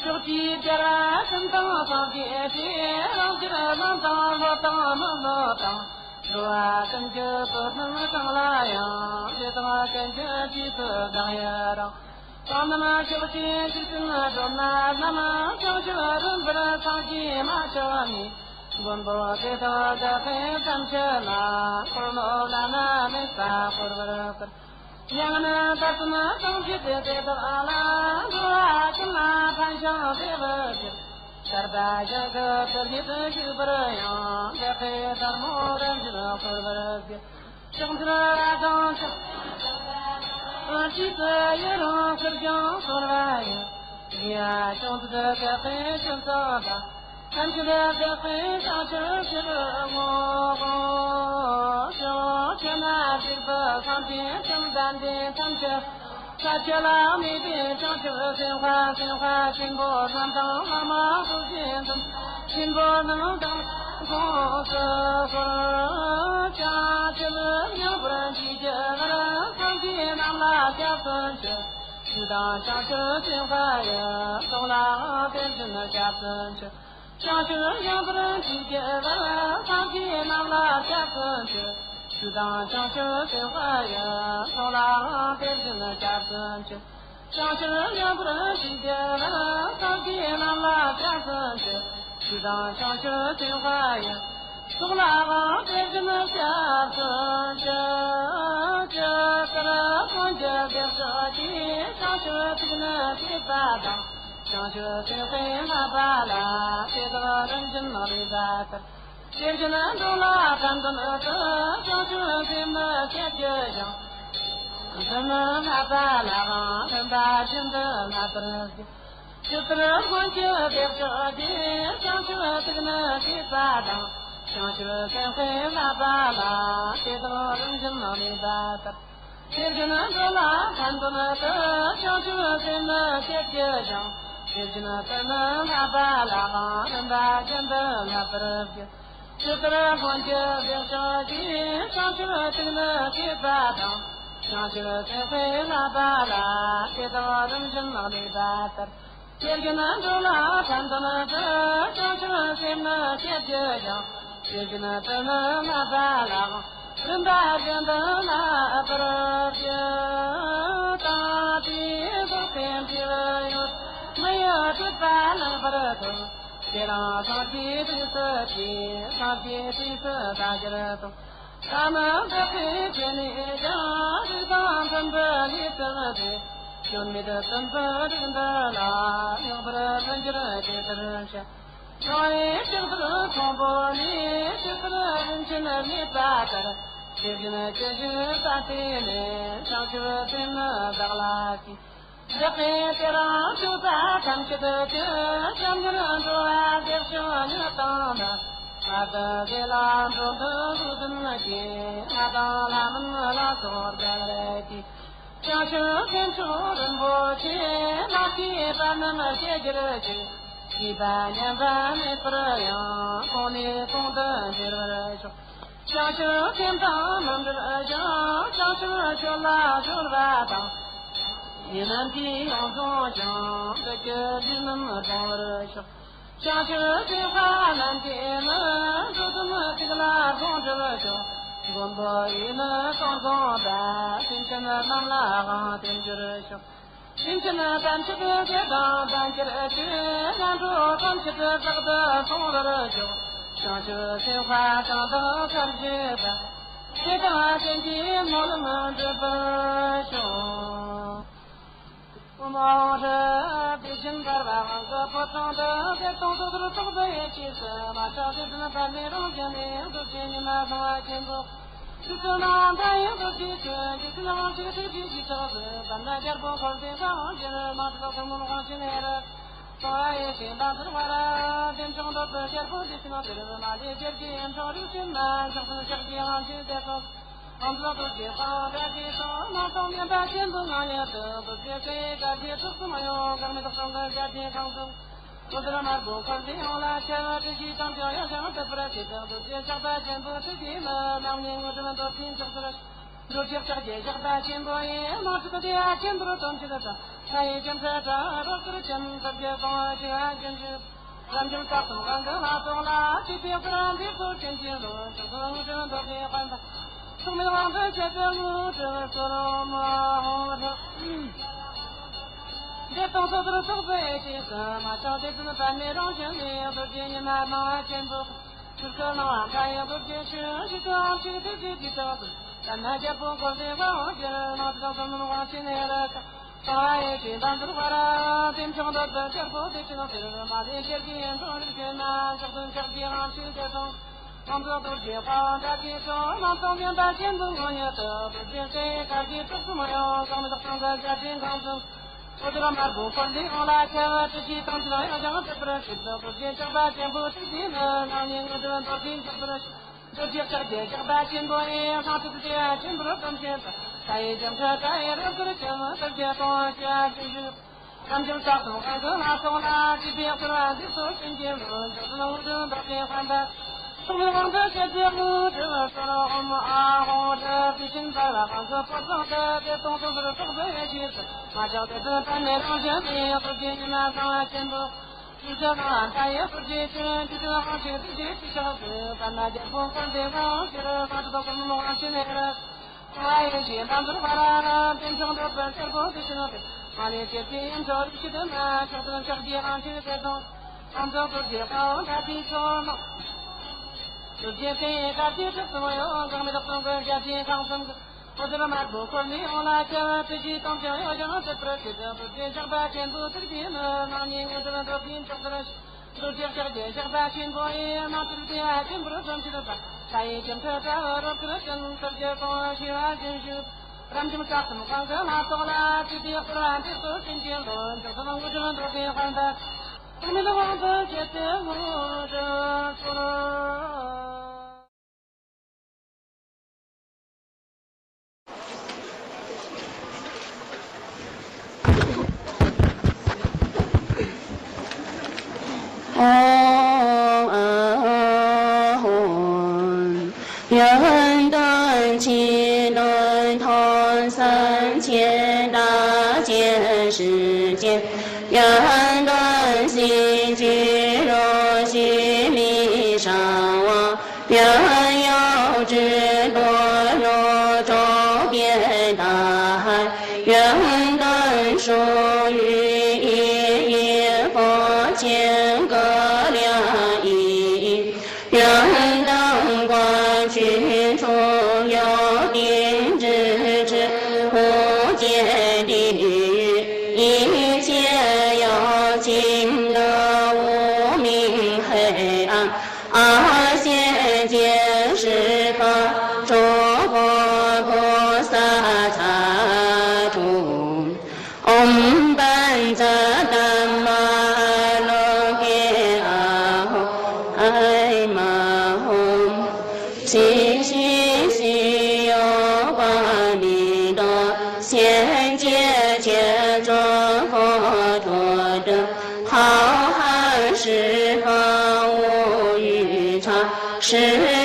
ཕྱོགས་བཅུའི་རྒྱལ་བ་ཀུན་དང་སངས་རྒྱས་ཀྱིས། རང་རྒྱལ་བློན་དང་སློབ་དང་མི་སློབ་དང་། འགྲོ་བ་ཀུན་གྱི་བསོད་ནམས་གང་ལ་ཡང་། དེ་དག་ཀུན་གྱི་རྗེས་སུ་བདག་ཡི་རང་། གང་རྣམས་ཕྱོགས་བཅུའི་འཇིག་རྟེན་སྒྲོན་མ་རྣམས། བྱང་ཆུབ་རིམ་པར་སངས་རྒྱས་མ་ཆགས་ནས། མགོན་པོ་དེ་དག་བདག་གིས་ཐམས་ཅད་ལ། འཁོར་ལོ་བླ་ན་མེད་པ་བསྐོར་བར་བསྐུལ། ཡང་ན་དར་ཚོན་བསང་བརྒྱད་དེ་དག་ལ། འགྲོ་བ་ཀུན་ལ་ཕན་ཞིང་བདེ་བར་གྱུར། ཆར་པ་བཞིན་དུ་དུས་ལྷུང་དུ་བཞུགས་པར་ཡང་། བདག་གིས་དར་མོ་རབ་བཞིན་བསྐོར་བར་བགྱི། ཕྱག་འཚལ་བ་དང་ཕྱག་འཚལ་བ་དང་། རྗེས་སུ་ཡི་རང་ཕུལ་ཞིང་གསོལ་བ་ཡི། དགེ་བ་ཅུང་ཟད་བདག་གིས་ཞིང་སོགས་དང་། ཐམས་ཅད་བདག་གིས་བྱང་ཆུབ་ཕྱིར་བསྔོ། ཕྱོགས་བཅུ་ན་བཞུགས་པའི་སངས་རྒྱས་བཅོམ་ལྡན་འདས་ཐམས་ཅད། ས་ཆུ་ལ་དམིགས་པའི་བྱང་ཆུབ་སེམས་དཔའ་སེམས་དཔའ་ཆེན་པོ་རྣམས་དང་། བླ་མ་སོགས་ཀྱི་འདུན་ཆེན་པོ་རྣམས་དང་། ཁོངས་སུ་བསྐོར། བྱང་ཆུབ་ཡངས་པར་མཆིས་ཀྱི་བར། སངས་རྒྱས་རྣམས་ལ་སྐྱབས་སུ་མཆི། ཇི་ལྟར་བྱང་ཆུབ་སེམས་དཔའ་ཡི། ཚོགས་ལའང་དེ་བཞིན་སྐྱབས་སུ་མཆི། བྱང་ཆུབ་ཡངས་པར་མཆིས་ཀྱི་བར། སངས་རྒྱས་རྣམས་ལ་སྐྱབས་སུ་མཆི། ཇི་ལྟར་བྱང་ཆུབ་སེམས་དཔའ་ཡི། ཚོགས་ལའང་དེ་བཞིན་སྐྱབས་སུ་མཆི། བྱང་ཆུབ་ཡངས་པར་མཆིས་ཀྱི་བར། སངས་རྒྱས་རྣམས་ལ་སྐྱབས་སུ་མཆི། ཇི་ལྟར་བྱང་ཆུབ་སེམས་དཔའ་ཡི། ཚོགས་ལའང་དེ་བཞིན་སྐྱབས་སུ་མཆི། ཇི་ལྟར་སངས་རྒྱས་ལེགས་བཤད་ཀྱི། བྱང་ཆུབ་ཐུགས་ནི་བསྐྱེད་པ་དང་། བྱང་ཆུབ་སེམས་དཔའི་བསླབ་པ་ལ། དེ་དག་རིམ་བཞིན་ལུས་པ་ལྟར། དེ་བཞིན་འགྲོ་ལ་དྲན་དོན་དུ། བྱང་ཆུབ་སེམས་ནི་བསྐྱེད་བགྱི་ཞིང་། འདི་ནི་བསླབ་པ་ལའང་རིམ་པ་བཞིན་དུ་བསླབ་པར་བགྱི། ཇི་ལྟར་སྔོན་གྱི་བདེ་མཆོག་གིས། བྱང་ཆུབ་ཐུགས་ནི་བསྐྱེད་པ་དང་། བྱང་ཆུབ་སེམས་དཔའི་བསླབ་པ་ལ། དེ་དག་རིམ་བཞིན་གནས་པ་ལྟར། དེ་བཞིན་འགྲོ་ལ་ཕན་དོན་དུ། བྱང་ཆུབ་སེམས་ནི་བསྐྱེད་བགྱི་ཞིང་། དེ་བཞིན་དུ་ནི་བསླབ་པ་ལའང་རིམ་པ་བཞིན་དུ་བསླབ་པར་བགྱི། ཇི་ལྟར་སྔོན་གྱི་བདེ་མཆོག་གིས། བྱང་ཆུབ་ཐུགས་ནི་བསྐྱེད་པ་དང་། བྱང་ཆུབ་སེམས་དཔའི་བསླབ་པ་ལ། དེ་དག་རིམ་བཞིན་གནས་པ་ལྟར། དེ་བཞིན་འགྲོ་ལ་ཕན་དོན་དུ། བྱང་ཆུབ་སེམས་ནི་བསྐྱེད་བགྱི་ཞིང་། དེ་བཞིན་དུ་ནི་བསླབ་པ་ལའང་རིམ་པ་བཞིན་དུ་བསླབ་པར་བགྱི། དང་དེའི་ཚེ་སེམས་ཀྱི་ཡུལ་མི་ཡི་སྤྲོས་པ་ལེགས་པར་ཐོབ། དེ་རིང་སངས་རྒྱས་དུས་སུ་སྐྱེ། སངས་རྒྱས་དུས་སུ་ད་ཅིར་ཐོབ། ཐ་མ་འདི་ཕྱི་ནས་ཀྱང་། རིགས་དང་མཐུན་པའི་ལུས་སུ་སྟེ། སྐྱོན་མེད་བཙུན་པའི་རིགས་འདི་ལ། ཡང་བར་མི་འགྱུར་དེ་ལྟར་བྱ། ཁྱོད་རིགས་ལྕགས་ཐུར་མཐོན་པོ་ནས། ཇི་ལྟར་རིན་ཆེན་རྙེད་པ་ལྟར། དེ་བཞིན་ཇི་བཞིན་བསམ་བཏུད་ནས། བྱང་ཆུབ་སེམས་ནི་བདག་ལ་སྐྱེས། བདག་གིས་དེ་རིང་སྤྱོད་པ་ཐམས་ཅད་ཀྱིས། སྐྱབས་གཉེར་འགྲོ་བ་བདེ་མཆོག་ཉིད་དང་ནི། བར་དུ་དགེ་ལ་འགྲོ་འདོད་བློ་ལྡན་གྱི། ལྷ་དང་ལྷ་མིན་ལ་སོགས་བརྒྱ་ལ་སྐྱེས། བྱང་ཆུབ་སེམས་མཆོག་རིན་པོ་ཆེ། མ་སྐྱེས་པ་རྣམས་སྐྱེ་གྱུར་ཅིག། སྐྱེས་པ་ཉམས་པ་མེད་པར་ཡང་། གོང་ནས་གོང་དུ་འཕེལ་བར་ཤོག། བྱང་ཆུབ་སེམས་དང་མི་འབྲལ་ཞིང་། བྱང་ཆུབ་སྤྱོད་ལ་སྦྱོར་བ་དང་། དེ་རྣམས་ཀྱིས་ཡོངས་བཟུང་ཞིང་། བདུད་ཀྱི་ལུས་རྣམས་སྤོང་བར་ཤོག། བྱང་ཆུབ་སེམས་དཔའ་རྣམས་ཀྱིས་ནི། འགྲོ་དོན་གཅིག་ལ་དགོངས་གྲུབ་ཤོག། མགོན་པོ་ཡིས་ནི་གང་གསུངས་པ། སེམས་ཅན་རྣམས་ལའང་དེ་འགྱུར་ཤོག། སེམས་ཅན་ཐམས་ཅད་བདེ་དང་ལྡན་གྱུར་ཅིག། ངན་འགྲོ་ཐམས་ཅད་རྟག་ཏུ་སོང་བར་ཤོག། བྱང་ཆུབ་སེམས་དཔའ་གང་དག་ཐམས་ཅད་པ། བདེ་དང་ལྡན་གྱི་སྨོན་ལམ་འགྲུབ་པར་ཤོག། ཨོཾ་ཨཱཿཧྲཱིཿ། དེ་བཞིན་འབར་བ་དབང་གི་ཕོ་བྲང་དུ། བདེ་སྟོང་སོ་སོར་རྟོག་པའི་རྗེས་སུ། མ་ཆགས་བདེ་དོན་པདྨའི་རང་བཞིན་ནི། རྡོ་རྗེ་ཉི་མ་སྣང་བ་ཆེན་པོ། ཆོས་སྐུ་སྣང་བ་མཐའ་ཡས་རྡོ་རྗེ་ཆོས། འཇིག་རྟེན་དབང་ཕྱུག་ཐུགས་རྗེ་ཆེ། ཕྱག་འཚལ་པདྨ་རྒྱལ་པོ་འཁོར་དེ་དབང་བསྒྱུར། མ་གྲུབ་ཐོབ་ནོར་དབང་ཆེན་ལས་རབ། གསང་བ་ཡེ་ཤེས་དང་ཚུལ་བ་ར། བདེ་མཆོག་འདོད་པའི་རྒྱལ་པོ་འདི་ཕྱི་ནང་གསེར་མ་ལས་སྤྱད་ཀྱི་ཡུམ་མཆོག་རིགས་ཀྱི་མ། ཕྱག་ཏུ་ཕྱག་རྒྱའི་དབང་ཕྱུག་དེ་ཚོ། ཨོཾ་རྡོ་རྗེ་དཔལ་དབང་གྲགས་ཀྱི་ཚོགས། སྣང་སྟོང་མུན་པ་ཆེན་པོའི་ངང་ཉིད་དུ། རྡོ་རྗེ་སྤྱན་དཀར་གྱི་ཕྱོགས་སུ་མ་ཡོང་། འགག་མེད་རྟོགས་ལྡན་གྱི་རྒྱལ་ཆེན་གང་གསུམ། གོས་དར་དམར་པོ་འཁོར་འདས་ཡོངས་ལ་ཁྱབ། བཀྲ་ཤིས་དང་ལྡན་ཡང་ཡང་དག་པར་བྱེད། རྡོ་རྗེ་ཇག་པ་ཆེན་པོ་ཐུགས་ཀྱི་མི། རྣམ་སྨིན་དངོས་གྲུབ་འདོད་ཅིང་ཆགས་པར། རྡོ་རྗེ་ལྕགས་ཀྱི་ཇག་པ་ཆེན་པོ་ཡིས། དམངས་ཁྲོད་བདེ་བ་ཆེན་པོར་སྟོན་ཕྱིར་དང་། མཐའ་ཡས་རྒྱ་མཚོའི་བྲག་རོ་ཁུར་ཅན། ཐབས་ཀྱི་གསང་བ་ཞི་བ་རྒྱུན་ཞུགས། རབ་འབྱམས་རྩ་གསུམ་གང་གི་ལྷ་ཚོགས་ལ། ཆོས་པའི་དཔལ་འདི་ཚོགས་ཀྱིན་ཅིང་འགྲོ། ཕྱོགས་བཅུ་འགྲོ་དོན་མཛད་པའི་དཔལ་དང་། ཐོགས་མེད་དབང་དུ་བྱེད་པའི་དངོས་གྲུབ་སྩོལ། ཨོཾ་ཨཱཿཧཱུྃ་ཧྲཱིཿ། བདེ་སྟོང་སོ་སོར་རྟོག་པའི་རྗེས་སུ། མ་ཆགས་བདེ་དོན་པདྨའི་རང་བཞིན་ནི། རྡོ་རྗེ་ཉི་མ་སྣང་བ་ཆེན་པོ། ཆོས་སྐུ་སྣང་བ་མཐའ་ཡས་རྡོ་རྗེ་ཆོས། ཞི་ཁྲོའི་དབང་ཕྱུག་ཐུགས་རྗེ་ཆེ། ཕྱག་འཚལ་པདྨ་རྒྱལ་པོ་འཁོར་དེ་དབང་བསྒྱུར། སྣང་སྲིད་གང་གསུམ་དབང་ཆེན་ལས་རབ། གསང་བ་ཡེ་ཤེས་དང་ཚུལ་བ་ར། བདེ་མཆོག་འདོད་པའི་རྒྱལ་པོ་འདི་ཕྱི་ནང་གསེར་མ་ལས་སྤྱད་ཀྱི་ཡུམ་མཆོག་རིགས་ཀྱི་མ། ཕྱག་ཏུ་ཕྱག་རྒྱའི་དབང་ཕྱུག་དེ་ཚོ། ཨོཾ་རྡོ་རྗེ་དཔལ་དབང་གྲགས་ཀྱི་ཚོགས། སྣང་སྟོང་མུན་པ་ཆེན་པོའི་ངང་ཉིད་དུ། རྡོ་རྗེ་སྤྱན་དཀར་གྱི་ཕྱོགས་སུ་མ་ཡོང་། འགག་མེད་རྟོགས་ལྡན་གྱི་རྒྱལ་ཆེན་གང་གསུམ། གོས་དར་དམར་པོ་འཁོར་འདས་ཡོངས་ལ་ཁྱབ། བཀྲ་ཤིས་དང་ལྡན་ཡང་ཡང་དག་པར་བྱེད། རྡོ་རྗེ་ཇག་པ་ཆེན་པོ་ཐུགས་རྗེ་ནི། རྣམ་སྨིན་དངོས་གྲུབ་འདོད་ཅིང་ཆགས་པར། རྡོ་རྗེ་ལྕགས་ཀྱི་ཇག་པ་ཆེན་པོ་ཡིས། དམངས་ཁྲོད་བདེ་བ་ཆེན་པོར་སྟོན་ཕྱིར་དང་། མཐའ་ཡས་རྒྱ་མཚོའི་བྲག་ཡི་རོ་ཁུར་ཅན། ཐབས་ཀྱི་གསང་བ་ཞི་བ་རྒྱུན་ཞུགས། རབ་འབྱམས་རྩ་གསུམ་གང་གི་ལྷ་ཚོགས་ལ། ཆོས་པའི་དཔལ་འདི་ཚོགས་ཀྱིན་ཅིང་འགྲོ། ཕྱོགས་བཅུ་དངོས་གྲུབ་འདོད་པའི་དཔལ་དང་། ཐོགས་མེད་དབང་དུ་བྱེད་པའི་དངོས་གྲུབ་སྩོལ། ཨོཾ་ཨཱཿཧཱུྃ་ཧྲཱིཿ། དེ་བཞིན་འབར་བ་དབང་གི་ཕོ་བྲང་དུ། བདེ་སྟོང་སོ་སོར་རྟོག་པའི་རྗེས་སུ། མ་ཆགས་བདེ་དོན་པདྨའི་རང་བཞིན་ནི། རྡོ་རྗེ་ཉི་མ་སྣང་བ་ཆེན་པོ། ཆོས་སྐུ་སྣང་བ་མཐའ་ཡས་རྡོ་རྗེ་ཆོས། འཇིག་རྟེན་དབང་ཕྱུག་ཐུགས་རྗེ་ཆེ། ཕྱག་འཚལ་པདྨ་རྒྱལ་པོ་འཁོར་འདས་དབང་བསྒྱུར། མ་གྲུབ་ཐོབ་ནོར་དབང་ཆེན་ལས་རབ། གསང་བ་ཡེ་ཤེས་དང་ཚུལ་བ་ར། བདེ་མཆོག་འདོད་པའི་རྒྱལ་པོ་འདི་ཕྱི་ནང་གསེར་མ་ལས་སྤྱད་ཀྱི་ཡུམ་མཆོག་རིགས་ཀྱི་དུ་མ། ཕྱག་ཏུ་ཕྱག་རྒྱའི་དབང་ཕྱུག་དེ་ཚོ། ཨོཾ་རྡོ་རྗེ་དཔལ་དབང་གྲགས་ཀྱི་ཚོགས། རྡོ་རྗེ་སྤྱན་དཀར་གྱི་ཕྱོགས་སུ་མ་ཡོང་། འགག་མེད་རྟོགས་ལྡན་གྱི་རྒྱལ་ཆེན་གང་གསུམ་གྱི། གོས་དར་དམར་པོ་འཁོར་འདས་ཡོངས་ལ་ཁྱབ། བཀྲ་ཤིས་དང་ལྡན་ཡང་ཡང་དག་པར་བྱེད། རྡོ་རྗེ་ཇག་པ་ཆེན་པོ་ཐུགས་རྗེ་ནི། རྣམ་སྨིན་དངོས་གྲུབ་འདོད་པའི་ཕྱོགས་དེར། རྡོ་རྗེ་ལྕགས་ཀྱི་ཇག་པ་ཆེན་པོ་ཡིས། དམངས་ཁྲོད་བདེ་བ་ཆེན་པོར་སྟོན་ཕྱིར་དང་། མཐའ་ཡས་རྒྱ་མཚོའི་བྲག་རོ་ཁུར་ཅན། ཐབས་ཀྱི་གསང་བ་ཞི་བ་རྒྱུན་ཞུགས། རབ་འབྱམས་སྐྱབས་གསུམ་གང་གི་ལྷ་ཚོགས་ལ། སྲིད་པའི་འཁོར་འདས་སུ་སེམས་ཅན་ཀུན། འཇིགས་སུ་རུང་བའི་དུས་ལ་འགྲོ་བའི་དཔལ་འདི། ཐུགས་མེད་དབང་དུ་བྱས་ཏེ་ངོ་རྒོལ་ཚུལ། ཨོཾ་ཨཱཿཧཱུྃ། ཡོན་ཏན་ཆེ་ལྡན་ཐམས་ཅད་བདག་བསྐྱེད་ཕྱིར་སྤྱན། ཡོན་ཏན་གཟི་བརྗིད་རོ་བརྒྱའི་མེ་ཤ་འབར། ཡོན་གཡོ་སྦྲུལ་གདུག་རོ་ཏྲོ་པའི་ཏཱ་ཧར། ཡོན་ཏན་ཧྲོ་ཡུ་ཡི་ཡི་ཧོ་ཅན་ཀ་ལྱ་ཡི། ཡོན་ཏན་ཀ་ཅུ་ཁྲོ་ཡོ་ཏིང་ཀྲི་ཀྲི་ཧོ་ཅན་ཏི་ཡུ། ཡེ་ཤེས་ཡབ་ཀྱི་ཏ་འོག་མིང་ཧེ་ཨ། ཨ་ཞེ་ཅེ་ཧྲི་ཀ་ཀྲོ་བོ་བོ་ས་ཚ་ཀྲོ། ཨོཾ་པཉྩ་དྷརྨ་ཨཱ་ལོ་ཀེ་ཨཱཿཧོ་ཨཱཿཧཱུྃ། ཧྲཱིཿ་ཤྲཱིཿ་ཤྲཱིཿ་ཡོ་པ་མི་ཏོ། སེམས་ཅན་ཆོས་སྐྱོང་འཁོར་དུ་བསྐོར། ཧ་ཧ་ཧྲི་ཧ་ཨོ་ཡུ་ཁྲ། ཧྲི་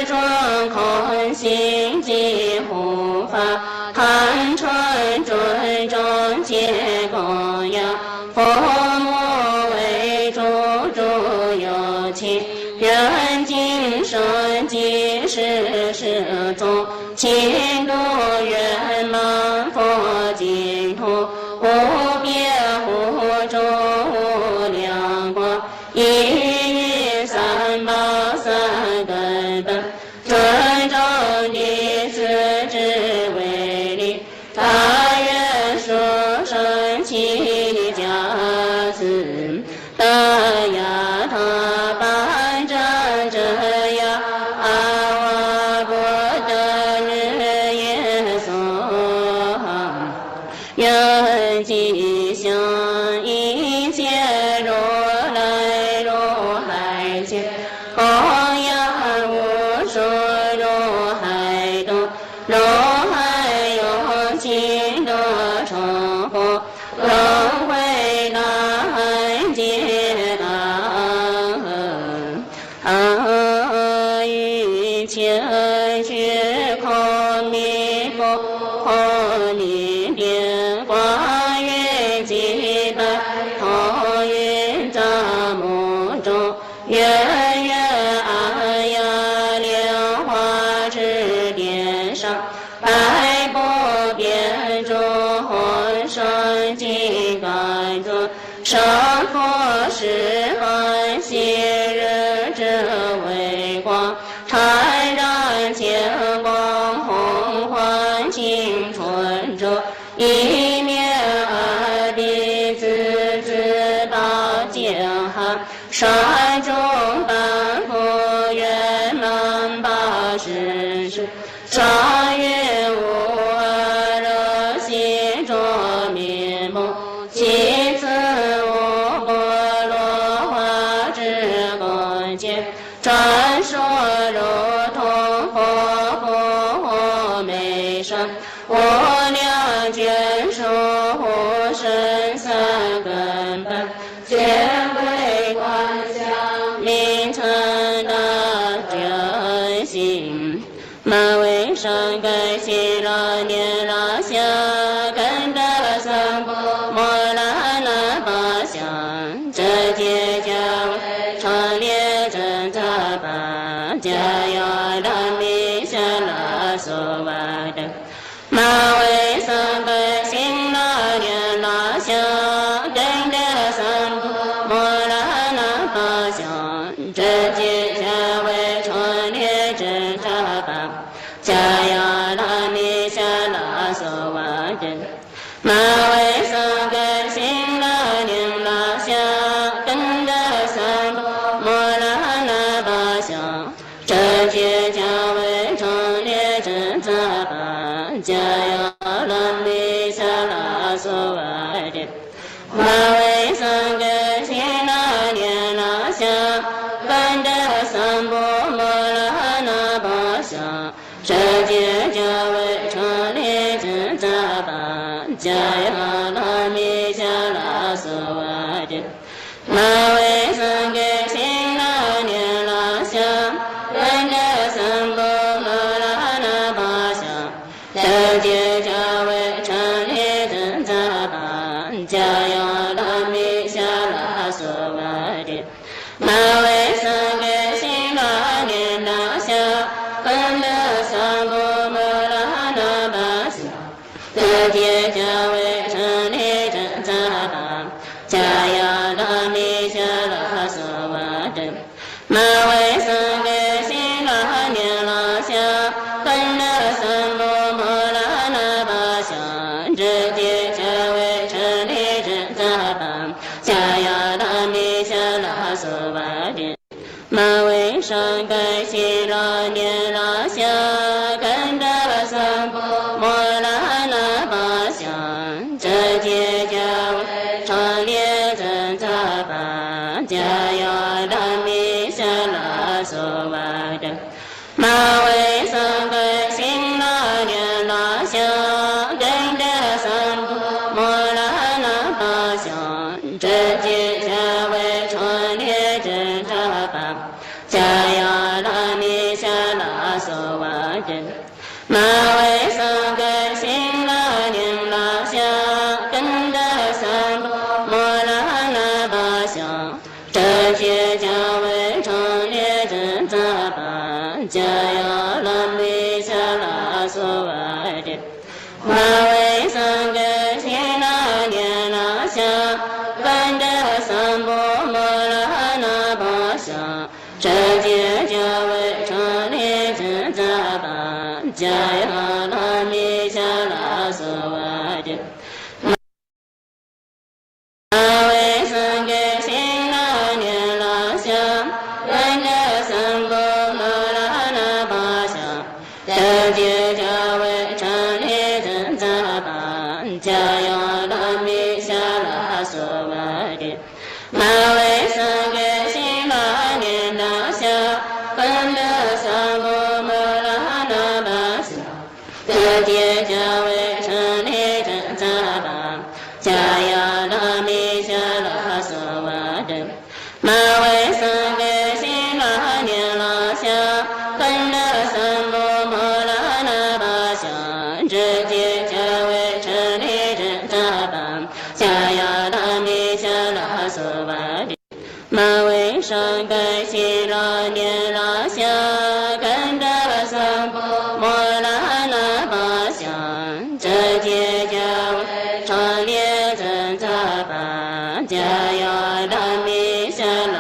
ཀྲོང་ཁོང་སིང་ཙི་ཧུ་ཧྥ། ཁམས་ཁྲོ་ཀྲོ་ཀྲོང་ཅེ་ཀོང་ཡ། ཕོ་མོ་ཝེ་ཀྲོ་ཀྲོ་ཡོ་ཆེ། ཡོན་ཅིང་ཧྲོང་ཅིང་ཧྲི་ཧྲི་ཀྲོང་། ཆེ་མཐོ་ཡོན་མང་ཕོ་ཅིང་མཐོ། ཧོ་པེ་ཧོ་ཀྲོ་ཧོ་ལིང་ཀོ། ཡེ་ཡེ་སམ་བྷ་ས་ཀ་པ། ཀྲོ་ཀྲོ་ཏི་སུ་ཀྲི་ཝེ་ལི། ད་ཡོད་ཧྲོ་ཧྲང་ཆི་ཅ་སི། ད་ཡ་ཐ་པ་ཅ་ཅ་ཡ་ཨ་བ་བུ་ཏ་ནུ་ཡེ་སོ་ཧ། 愿吉祥，一切如来如海鲜，供养无数如海豆，如海涌起的长河，轮回大海皆当和。 啊，一切虚空迷惑破迷点，挂于洁白透云遮目中，月月暗夜莲花之点上，白不变中红双金刚座。 上可是安息日之微光，缠绕乾坤洪荒尽存者，一面二臂自持宝剑寒，手中半幅圆满八十式。 穿云雾而入，心中明目，其次五波罗花之光剑，传说如同佛骨护眉山，无量眷属护身三更半，见桂冠香茗，名成大乘心。 马嵬山盖西罗尼罗香，甘德三波摩拉那巴香，这节加为长列真扎巴，加雅达米夏拉苏瓦德。马嵬山盖西罗尼罗香，甘德三波摩拉那巴香， 这节加为长列真扎巴，加雅达米夏拉苏瓦德。马嵬山盖西罗尼罗香，甘德三波摩拉那巴香，这节加为长列真扎巴，加雅 ལམ་མི་ཤ་ལ་སོགས་པ་སྟེ། སྨྲ་བའི་སངས་རྒྱས་ཤིང་ལ་གནས་ལ་ཤ། ཀུན་ཏུ་བཟང་པོ་མོ་ལ་ན་བ་ཤ། ཁྲག་གི་རྒྱལ་པོའི་ཁྲག་ལས་ཀྱང་ཛཔ྄། ཛ་ཡ་ལ་མི་ཤ་ལ་སོགས་པ་སྟེ། སྨྲ་བའི་སངས་རྒྱས་ཤིང་ལ་གནས་ལ་ཤ། ཀུན་ཏུ་བཟང་པོ་མོ་ལ་ན་བ་ཤ། ཁྲག་གི་རྒྱལ་པོའི་ཁྲག་ལས་ཀྱང་ཛཔ྄། ཛ་ཡ་ལ་མི་ཤ་ལ་སོགས་པ་སྟེ། སྨྲ་བའི་སངས་རྒྱས་ཤིང་ལ་གནས་ལ་ཤ། ཀུན་ཏུ་བཟང་པོ་མོ་ལ་ན་བ་ཤ། ཁྲག་གི་རྒྱལ་པོའི་ཁྲག་ལས་ཀྱང་ཛཔ྄། ཛ་ཡ་ལ་མི་ཤ་ལ་སོགས་པ་སྟེ། སྨྲ་བའི་སངས་རྒྱས་ཤིང་ལ་གནས་ལ་ཤ། ཀུན་ཏུ་བཟང་པོ་མོ་ལ་ན་བ་ཤ། ཁྲག་གི་རྒྱལ་པོའི་ཁྲག་ལས་ཀྱང་ཛཔ྄། ཛ་ཡ་ལ་མི་ཤ་ལ་སོགས་པ་སྟེ། སྨྲ་བའི་སངས་རྒྱས་ཤིང་ལ་གནས་ལ་ཤ། ཀུན་ཏུ་བཟང་པོ་མོ་ལ་ན་བ་ཤ། ཁྲག་གི་རྒྱལ་པོའི་ཁྲག་ལས་ཀྱང་ཛཔ྄། ཛ་ཡ་ལ་མི་ཤ་ལ་སོགས་པ་སྟེ། སྨྲ་བའི་སངས་རྒྱས་ཤིང་ལ་གནས་ལ་ཤ། ཀུན་ཏུ་བཟང་པོ་མོ་ལ་ན་བ་ཤ། ཁྲག་གི་རྒྱལ་པོའི་ཁྲག་ལས་ཀྱང་ཛཔ྄། ཛ་ཡ་ལ་མི་ཤ་ལ་སོགས་པ་སྟེ། སྨྲ་བའི་སངས་རྒྱས་ཤིང་ལ་གནས་ལ་ཤ། ཀུན་ཏུ་བཟང་པོ་མོ་ལ་ན་བ་ཤ། ཁྲག་གི་རྒྱལ་པོའི་ཁྲག་ལས་ཀྱང་ཛཔ྄། ཛ་ཡ་ལ་མི་ཤ་ལ་སོགས་པ་སྟེ། སྨྲ་བའི་སངས་རྒྱས་ཤིང་ལ་གནས་ལ་ཤ། ཀུན་ཏུ་བཟང་པོ་མོ་ལ་ན་བ་ཤ། ཁྲག་གི་རྒྱལ་པོའི་ཁྲག་ལས་ཀྱང་ཛཔ྄། ཛ་ཡ་ལ་མི་ཤ་ལ་སོགས་པ་སྟེ། སྨྲ་བའི་སངས་རྒྱས་ཤིང་ལ་གནས་ལ་ཤ། ཀུན་ཏུ་བཟང་པོ་མོ་ལ་ན་བ་ཤ། ཁྲག་གི་རྒྱལ་པོའི་ཁྲག་ལས་ཀྱང་ཛཔ྄། ཛ་ཡ་ལ་མི་ཤ་ལ་སོགས་པ་སྟེ། སྨྲ་བའི་སངས་རྒྱས་ཤིང་ལ་གནས་ལ་ཤ། ཀུན་ཏུ་བཟང་པོ་མོ་ལ་ན་བ་ཤ། ཁྲག་གི་རྒྱལ་པོའི་ཁྲག་ལས་ཀྱང་ཛཔ྄། ཛ་ཡ་ལ་མི་ཤ་ལ་སོགས་པ་སྟེ། སྨྲ་བའི་སངས་རྒྱས་ཤིང་ལ་གནས་ལ་ཤ། ཀུན་ཏུ་བཟང་པོ་མོ་ལ་ན་བ་ཤ། ཁྲག་གི་རྒྱལ་པོའི་ཁྲག་ལས་ཀྱང་ཛཔ྄། ཛ་ཡ་ལ་མི་ཤ་ལ་སོགས་པ་སྟེ། སྨྲ་བའི་སངས་རྒྱས་ཤིང་ལ་གནས་ལ་ཤ། ཀུན་ཏུ་བཟང་པོ་མོ་ལ་ན་བ་ཤ། ཁྲག་གི་རྒྱལ་པོའི་ཁྲག་ལས་ཀྱང་ཛཔ྄། ཛ་ཡ་ལ་མི་ཤ་ལ་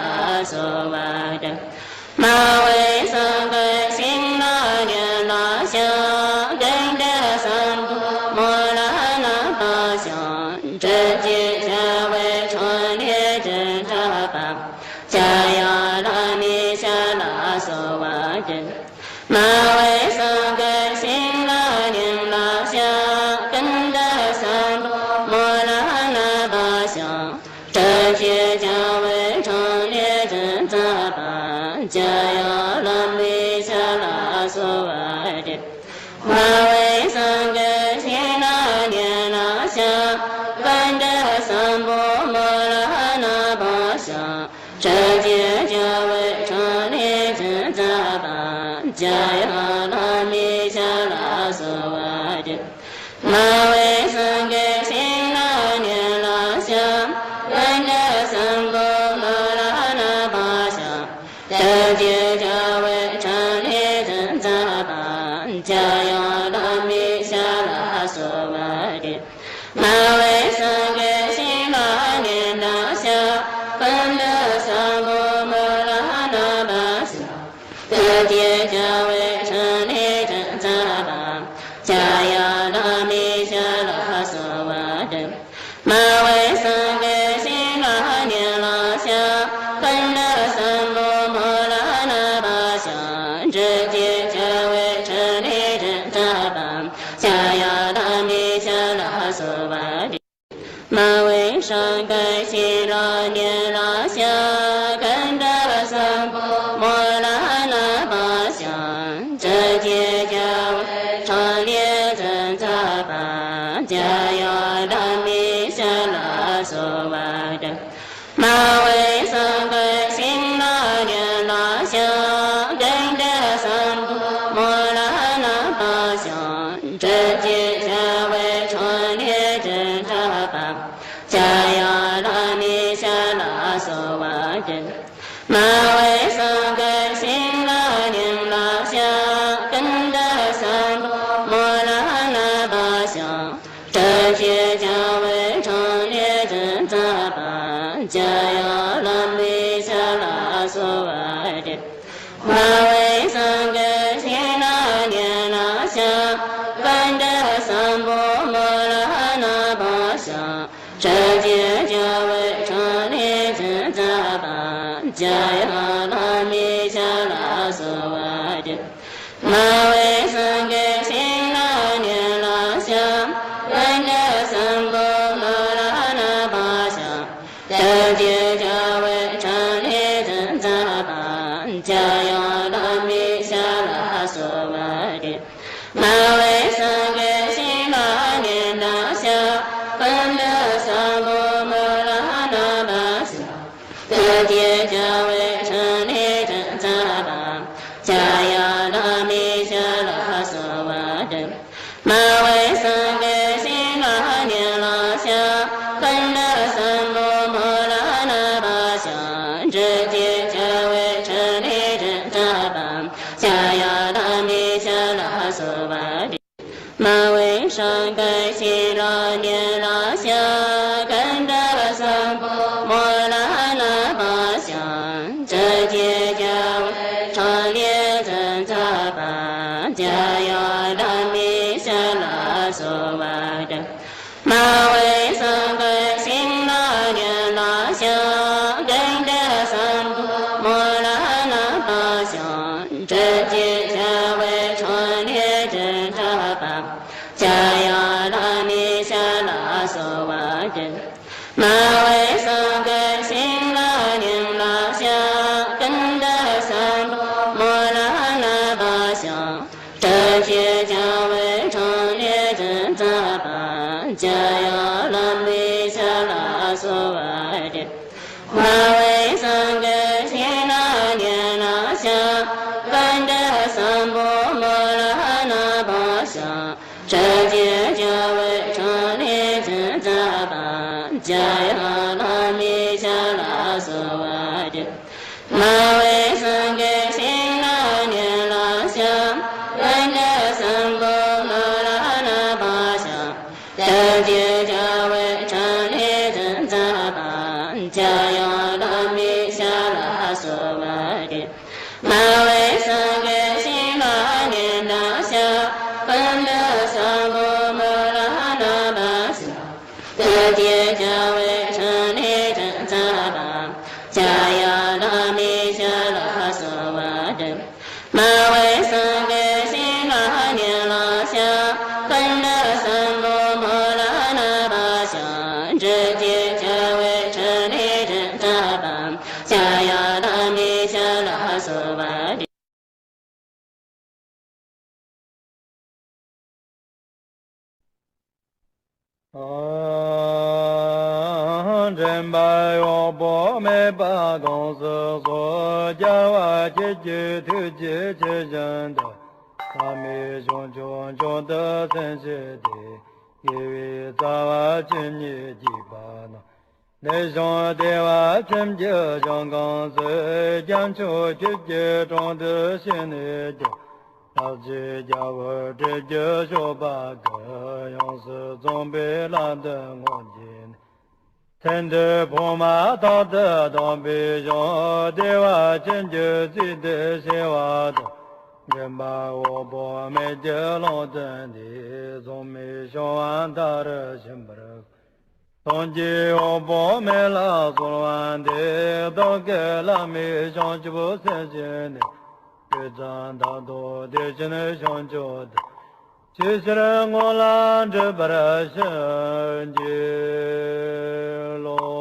སོགས་པ་སྟེ། སྨྲ་བའི་སངས་རྒྱས་ཤིང་ལ་གནས་ལ་ཤ། ཀུན་ཏུ་བཟང་པོ་མོ་ལ་ན་བ་ཤ། ཁྲག་གི་རྒྱལ་པོའི་ཁྲག་ལས་ཀྱང་ཛཔ྄། ཛ་ཡ་ལ་མི་ཤ་ལ་སོགས་པ་སྟེ། སྨྲ་བའི་སངས་རྒྱས་ཤིང་ལ་གནས་ལ་ཤ། ཀུན་ཏུ་བཟང་པོ་མོ་ལ་ན་བ་ཤ། ཁྲག་གི་རྒྱལ་པོའི་ཁྲག་ལས་ཀྱང་ཛཔ྄། ཛ་ཡ་ལ་མི་ཤ་ལ་སོགས་པ་སྟེ། སྨྲ་བའི་སངས་རྒྱས་ཤིང་ལ་གནས་ལ་ཤ། ཀུན་ཏུ་བཟང་པོ་མོ་ལ་ན་བ་ཤ། ཁྲག་གི་རྒྱལ་པོའི་ཁྲག་ལས་ཀྱང་ཛཔ྄། ཛ་ཡ་ལ་མི་ཤ་ལ་སོགས་པ་སྟེ། སྨྲ་བའི་སངས་རྒྱས་ཤིང་ལ་གནས་ལ་ཤ། ཀུན་ཏུ་བཟང་པོ་མོ་ལ་ན་བ་ཤ། ཁྲག་གི་རྒྱལ་པོའི་ཁྲག་ལས་ཀྱང་ཛཔ྄། ཛ་ཡ་ལ་མི་ཤ་ལ་སོགས་པ་སྟེ། སྨྲ་བའི་སངས་རྒྱས་ཤིང་ལ་གནས་ལ་ཤ། ཀུན་ཏུ་བཟང་པོ་མོ་ལ་ན་བ་ཤ། ཁྲག་གི་རྒྱལ་པོའི་ཁྲག་ལས་ཀྱང་ཛཔ྄། ཛ་ཡ་ལ་མི་ཤ་ལ་སོགས་པ་སྟེ། སྨྲ་བའི་སངས་རྒྱས་ཤིང་ལ་གནས་ལ་ཤ། ཀུན་ཏུ་བཟང་པོ་མོ་ལ་ན་བ་ཤ། ཁྲག་གི་རྒྱལ་པོའི་ཁྲག་ལས་ཀྱང་ཛཔ྄། ཛ་ཡ་ལ་མི་ སྲང་ཀུན་ཤིང་ལ་ཉིན་ལ་ཤར། ཀུན་ཏུ་བཟང་པོ་མོ་ལ་བསྣམས་པ་བཞིན། བཅོ་བརྒྱད་རྒྱལ་བའི་ཕྲིན་ལས་ཀྱིས་མཛད་པ། འཇམ་དབྱངས་བླ་མའི་ཞལ་ལ་གསོལ་བ་འདེབས། སྨྲ་བའི་སེང་གེ་ཤིང་ལ་ཉིན་ལ་ཤར། ཀུན་ཏུ་བཟང་པོ་མོ་ལ་བསྣམས་པ་བཞིན། བཅོ་བརྒྱད་རྒྱལ་བའི་ཕྲིན་ལས་ཀྱིས་མཛད་པ། འཇམ་དབྱངས་བླ་མའི་ཞལ་ལ་གསོལ་བ་འདེབས། སྨྲ་བའི་སེང་གེ་ཤིང་ལ་ཉིན་ལ་ཤར། ཀུན་ཏུ་བཟང་པོ་མོ་ལ་བསྣམས་པ་བཞིན། བཅོ་བརྒྱད་རྒྱལ་བའི་ཕྲིན་ལས་ཀྱིས་མཛད་པ། འཇམ་དབྱངས་བླ་མའི་ཞལ་ལ་གསོལ་བ་འདེབས། སྨྲ་བའི་སེང་གེ་ཤིང་ལ་ཉིན་ལ་ཤར། ཀུན་ཏུ་བཟང་པོ་མོ་ལ་བསྣམས་པ་བཞིན། བཅོ་བརྒྱད་རྒྱལ་བའི་ཕྲིན་ལས་ཀྱིས་མཛད་པ། འཇམ་དབྱངས་བླ་མའི་ཞལ་ལ་གསོལ་བ་འདེབས། སྨྲ་བའི་སེང་གེ་ཤིང་ལ་ཉིན་ལ་ཤར། ཀུན་ཏུ་བཟང་པོ་མོ་ལ་བསྣམས་པ་བཞིན། བཅོ་བརྒྱད་རྒྱལ་བའི་ཕྲིན་ལས་ཀྱིས་མཛད་པ། འཇམ་དབྱངས་བླ་མའི་ཞལ་ལ་གསོལ་བ་འདེབས། སྨྲ་བའི་སེང་གེ་ཤིང་ལ་ཉིན་ལ་ཤར། ཀུན་ཏུ་བཟང་པོ་མོ་ལ་བསྣམས་པ་བཞིན། བཅོ་བརྒྱད་རྒྱལ་བའི་ཕྲིན་ལས་ཀྱིས་མཛད་པ། འཇམ་དབྱངས་བླ་མའི་ཞལ་ལ་གསོལ་བ་འདེབས། སྨྲ་བའི་སེང་གེ་ཤིང་ལ་ཉིན་ལ་ཤར། ཀུན་ཏུ་བཟང་པོ་མོ་ལ་བསྣམས་པ་བཞིན། བཅོ་བརྒྱད་རྒྱལ་བའི་ཕྲིན་ལས་ཀྱིས་མཛད་པ། འཇམ་དབྱངས་བླ་མའི་ཞལ་ལ་གསོལ་བ་འདེབས། སྨྲ་བའི་སེང་གེ་ཤིང་ལ་ཉིན་ལ་ཤར། ཀུན་ཏུ་བཟང་པོ་མོ་ལ་བསྣམས་པ་བཞིན། བཅོ་བརྒྱད་རྒྱལ་བའི་ཕྲིན་ལས་ཀྱིས་མཛད་པ། འཇམ་དབྱངས་བླ་མའི་ཞལ་ལ་གསོལ་བ་འདེབས། སྨྲ་བའི་སེང་གེ་ཤིང་ལ་ཉིན་ལ་ཤར། ཀུན་ཏུ་བཟང་པོ་མོ་ལ་བསྣམས་པ་བཞིན། བཅོ་བརྒྱད་རྒྱལ་བའི་ཕྲིན་ལས་ཀྱིས་མཛད་པ། འཇམ་དབྱངས་བླ་མའི་ཞལ་ལ་གསོལ་བ་འདེབས། སྨྲ་བའི་སེང་གེ་ཤིང་ལ་ཉིན་ལ་ཤར། ཀུན་ཏུ་བཟང་པོ་མོ་ལ་བསྣམས་པ་བཞིན། བཅོ་བརྒྱད་རྒྱལ་བའི་ཕྲིན་ལས་ཀྱིས་མཛད་པ། འཇམ་དབྱངས་བླ་མའི་ཞལ་ལ་གསོལ་བ་འདེབས། སྨྲ་བའི་སེང་གེ་ཤིང་ལ་ཉིན་ལ་ཤར། ཀུན་ཏུ་བཟང་པོ་མོ་ལ་བསྣམས་པ་བཞིན། བཅོ་བརྒྱད་རྒྱལ་བའི་ཕྲིན་ལས་ཀྱིས་མཛད་པ། འཇམ་དབྱངས་བླ་མའི་ཞལ་ལ་གསོལ་བ་འདེབས། སྨྲ་བའི་སེང་གེ་ཤིང་ལ་ཉིན་ལ་ཤར། ཀུན་ཏུ་བཟང་པོ་མོ་ལ་བསྣམས་པ་བཞིན། བཅོ་བརྒྱད་རྒྱལ་བའི་ཕྲིན་ལས་ཀྱིས་མཛད་པ། འཇམ་དབྱངས་བླ་མའི་ཞལ་ལ་གསོལ་བ་འདེབས། སྨྲ་བའི་སེང་གེ་ཤིང་ལ་ཉིན་ལ་ཤར། ཀུན་ཏུ་བཟང་པོ་མོ་ལ་བསྣམས་པ་བཞིན། བཅོ་བརྒྱད་རྒྱལ་བའི་ཕྲིན་ལས་ཀྱིས་མཛད་པ། འཇམ་དབྱངས་བླ་མའི་ཞལ་ལ་གསོལ་བ་འདེབས། སྨྲ་བའི་སེང་གེ་ཤིང་ལ་ཉིན་ལ་ཤར། ཀུན་ཏུ་བཟང་པོ་མོ་ལ་བསྣམས་པ་བཞིན། བཅོ་བརྒྱད་རྒྱལ་བའི་ཕྲིན་ལས་ཀྱིས་མཛད་པ། འཇམ་དབྱངས་བླ་མའི་ཞལ་ལ་གསོལ་བ་འདེབས། འདྲེན་པ་གཡོག་པོ་མེད་པ་དང་སོ་སོ། རྒྱལ་བ་ཁྱེད་ཀྱི་ཐུགས་རྗེ་ཆེ་བཞིན་དུ། ལྷ་མིའི་བྱང་ཆུབ་མཆོག་ཏུ་སེམས་བསྐྱེད་དེ། དགེ་བའི་རྩ་བ་ཇི་སྙེད་བགྱིས་པ་རྣམས། ལས་བྱང་བདེ་བ་ཅན་གྱི་ཞིང་ཁམས་སུ། སྐྱབས་མཆོག་ཁྱེད་ཀྱི་དྲུང་དུ་ཕྱིན་ནས་ཀྱང་། ཐབས་ཀྱི་རྒྱལ་པོ་སྤྲུལ་སྐུ་གཤོག་པ་ཀུན། ཡོངས་སུ་རྫོགས་པའི་ལྷ་དང་དངོས་གྱུར་ནི། མཚན་ཐོས་ཕུང་མ་ཐག་ཏུ་བསྡམས་པའི་ཞིང་། བདེ་བ་ཅན་གྱི་རྩིས་དེ་ཤེས་པ་དང་། འདྲེན་པ་གཡོག་པོ་མེད་ཀྱི་ཀློང་དུ་འདུས། གཟུགས་མེད་ཤིང་དབང་མཐའ་རུ་ཕྱིན་པར། གཟུགས་ཀྱི་གཡོག་པོ་མེད་ལ་གསོལ་བ་འདེབས། བདག་གིས་བླ་མའི་བྱང་ཆུབ་སེམས་བསྐྱེད་ནས། དུས་གསུམ་མཐར་ཐུག་བདེ་ཆེན་བྱང་ཆུབ་ཏུ། ཇི་ཕྱིར་སྔོན་ལ་འདྲིས་པར་བྱིན་གྱིས་རློབས།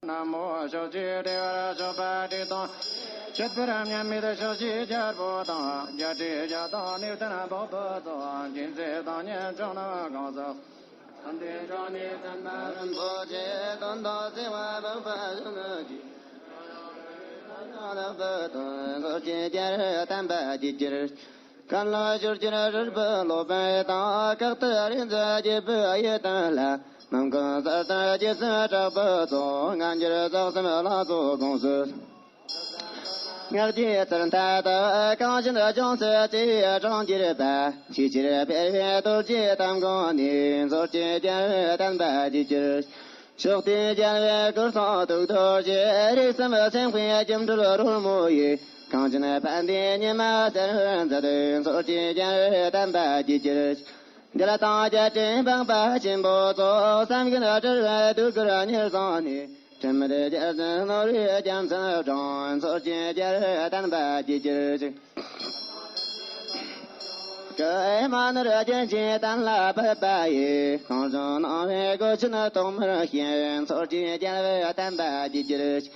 ན་མོ། ཕྱོགས་བཅུའི་བདེ་བར་གཤེགས་པ་དྲུག་དང་། ཁྱད་པར་མཉམ་མེད་ཕྱོགས་བཅུའི་རྒྱལ་པོ་དང་། རྒྱལ་སྲས་བརྒྱ་དང་ནོར་ལྡན་འཕགས་པ་སོགས། མཁྱེན་བརྩེ་དང་ཉམ་ཆུང་རྣམས་གང་ཟག་བསམ་དོན་དྲང་ནས་གསན་པ་རིན་པོ་ཆེ། དོན་དམ་བརྩེ་བ་འཕགས་པ་ཡུམ་གྱི། ལག་པ་དང་། ཚོགས་ཀྱི་རྒྱལ་བསྟན་པ་བརྒྱུད་གྱུར། གང་ལ་བཞུགས་ཀྱི་རིག་པ་སློབ་དཔོན་དང་། བཀའ་གཏེར་རིག་འཛིན་རྒྱལ་པོའི་ཡུལ་དུ་ལ། མི་མགོན་གསེར་ལྡན་རྒྱལ་སྲས་གྲགས་པ་སོགས། སྔ་འགྱུར་རྩ་གསུམ་ལ་སོགས་དགོངས་སུ། སྔགས་ཀྱི་ཚུལ་མཐའ་དག་གང་བཞིན་ཅུང་ཟད་ཅིག་དྲངས་གྱུར་པ། ཆོས་ཕྱིར་སྤེལ་བའི་རྡོ་རྗེ་གདམས་ཁང་ནས། ཚོགས་ཀྱི་རྒྱལ་བའི་བསྟན་པ་བརྒྱུད་གྱུར། ཕྱོགས་དུས་རྒྱལ་བའི་སྐུར་སོང་དུས་གདུལ་བྱའི། རིགས་གསུམ་སེམས་དཔའི་སྒྱུ་འཕྲུལ་རོལ་མོ་ཡིས། གངས་ཅན་ཕན་བདེའི་ཉི་མ་གསལ་བར་མཛད། ཚོགས་ཀྱི་རྒྱལ་བའི་བསྟན་པ་བརྒྱུད་གྱུར། འདུལ་དང་རྒྱལ་སྲས་འཕགས་པ་ཆེན་པོ་སོགས། བསམ་ཡས་སྤྲུལ་པའི་དུས་འཁོར་ཉེར་བཟུང་ནས། དྲི་མེད་རྒྱལ་བསྟན་ནོར་བུའི་རྒྱ་མཚོར་བགྲངས། ཚོགས་ཀྱི་རྒྱལ་བའི་བསྟན་པ་བརྒྱུད་གྱུར་ཅིག། ཀརྨ་ནོར་རྒྱན་གྱིས་གཏན་ལ་ཕབ་པ་ཡིས། གངས་ལྗོངས་ནང་བའི་སྒོ་ཆེན་སྟོང་མར་བྱོན། ཚོགས་ཀྱི་རྒྱལ་བའི་བསྟན་པ་བརྒྱུད་གྱུར་ཅིག།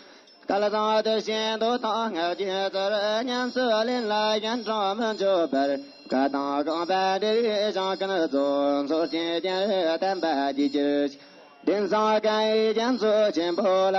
སྐལ་བཟང་བདེ་ཆེན་མདོ་དང་སྔགས་ཀྱི་མཚོར། ཉམས་སུ་ལེན་ལ་གཞན་དྲིང་མི་འཇོག་པར། བཀའ་དང་གོ་འཕང་འབྲས་བུའི་ཞིང་ཀུན་རྫོགས། ཚོགས་ཀྱི་རྒྱལ་བའི་བསྟན་པ་བརྒྱུད་གྱུར་ཅིག། དེང་སང་སྐལ་བའི་རྒྱ་མཚོ་ཆེན་པོ་ལ།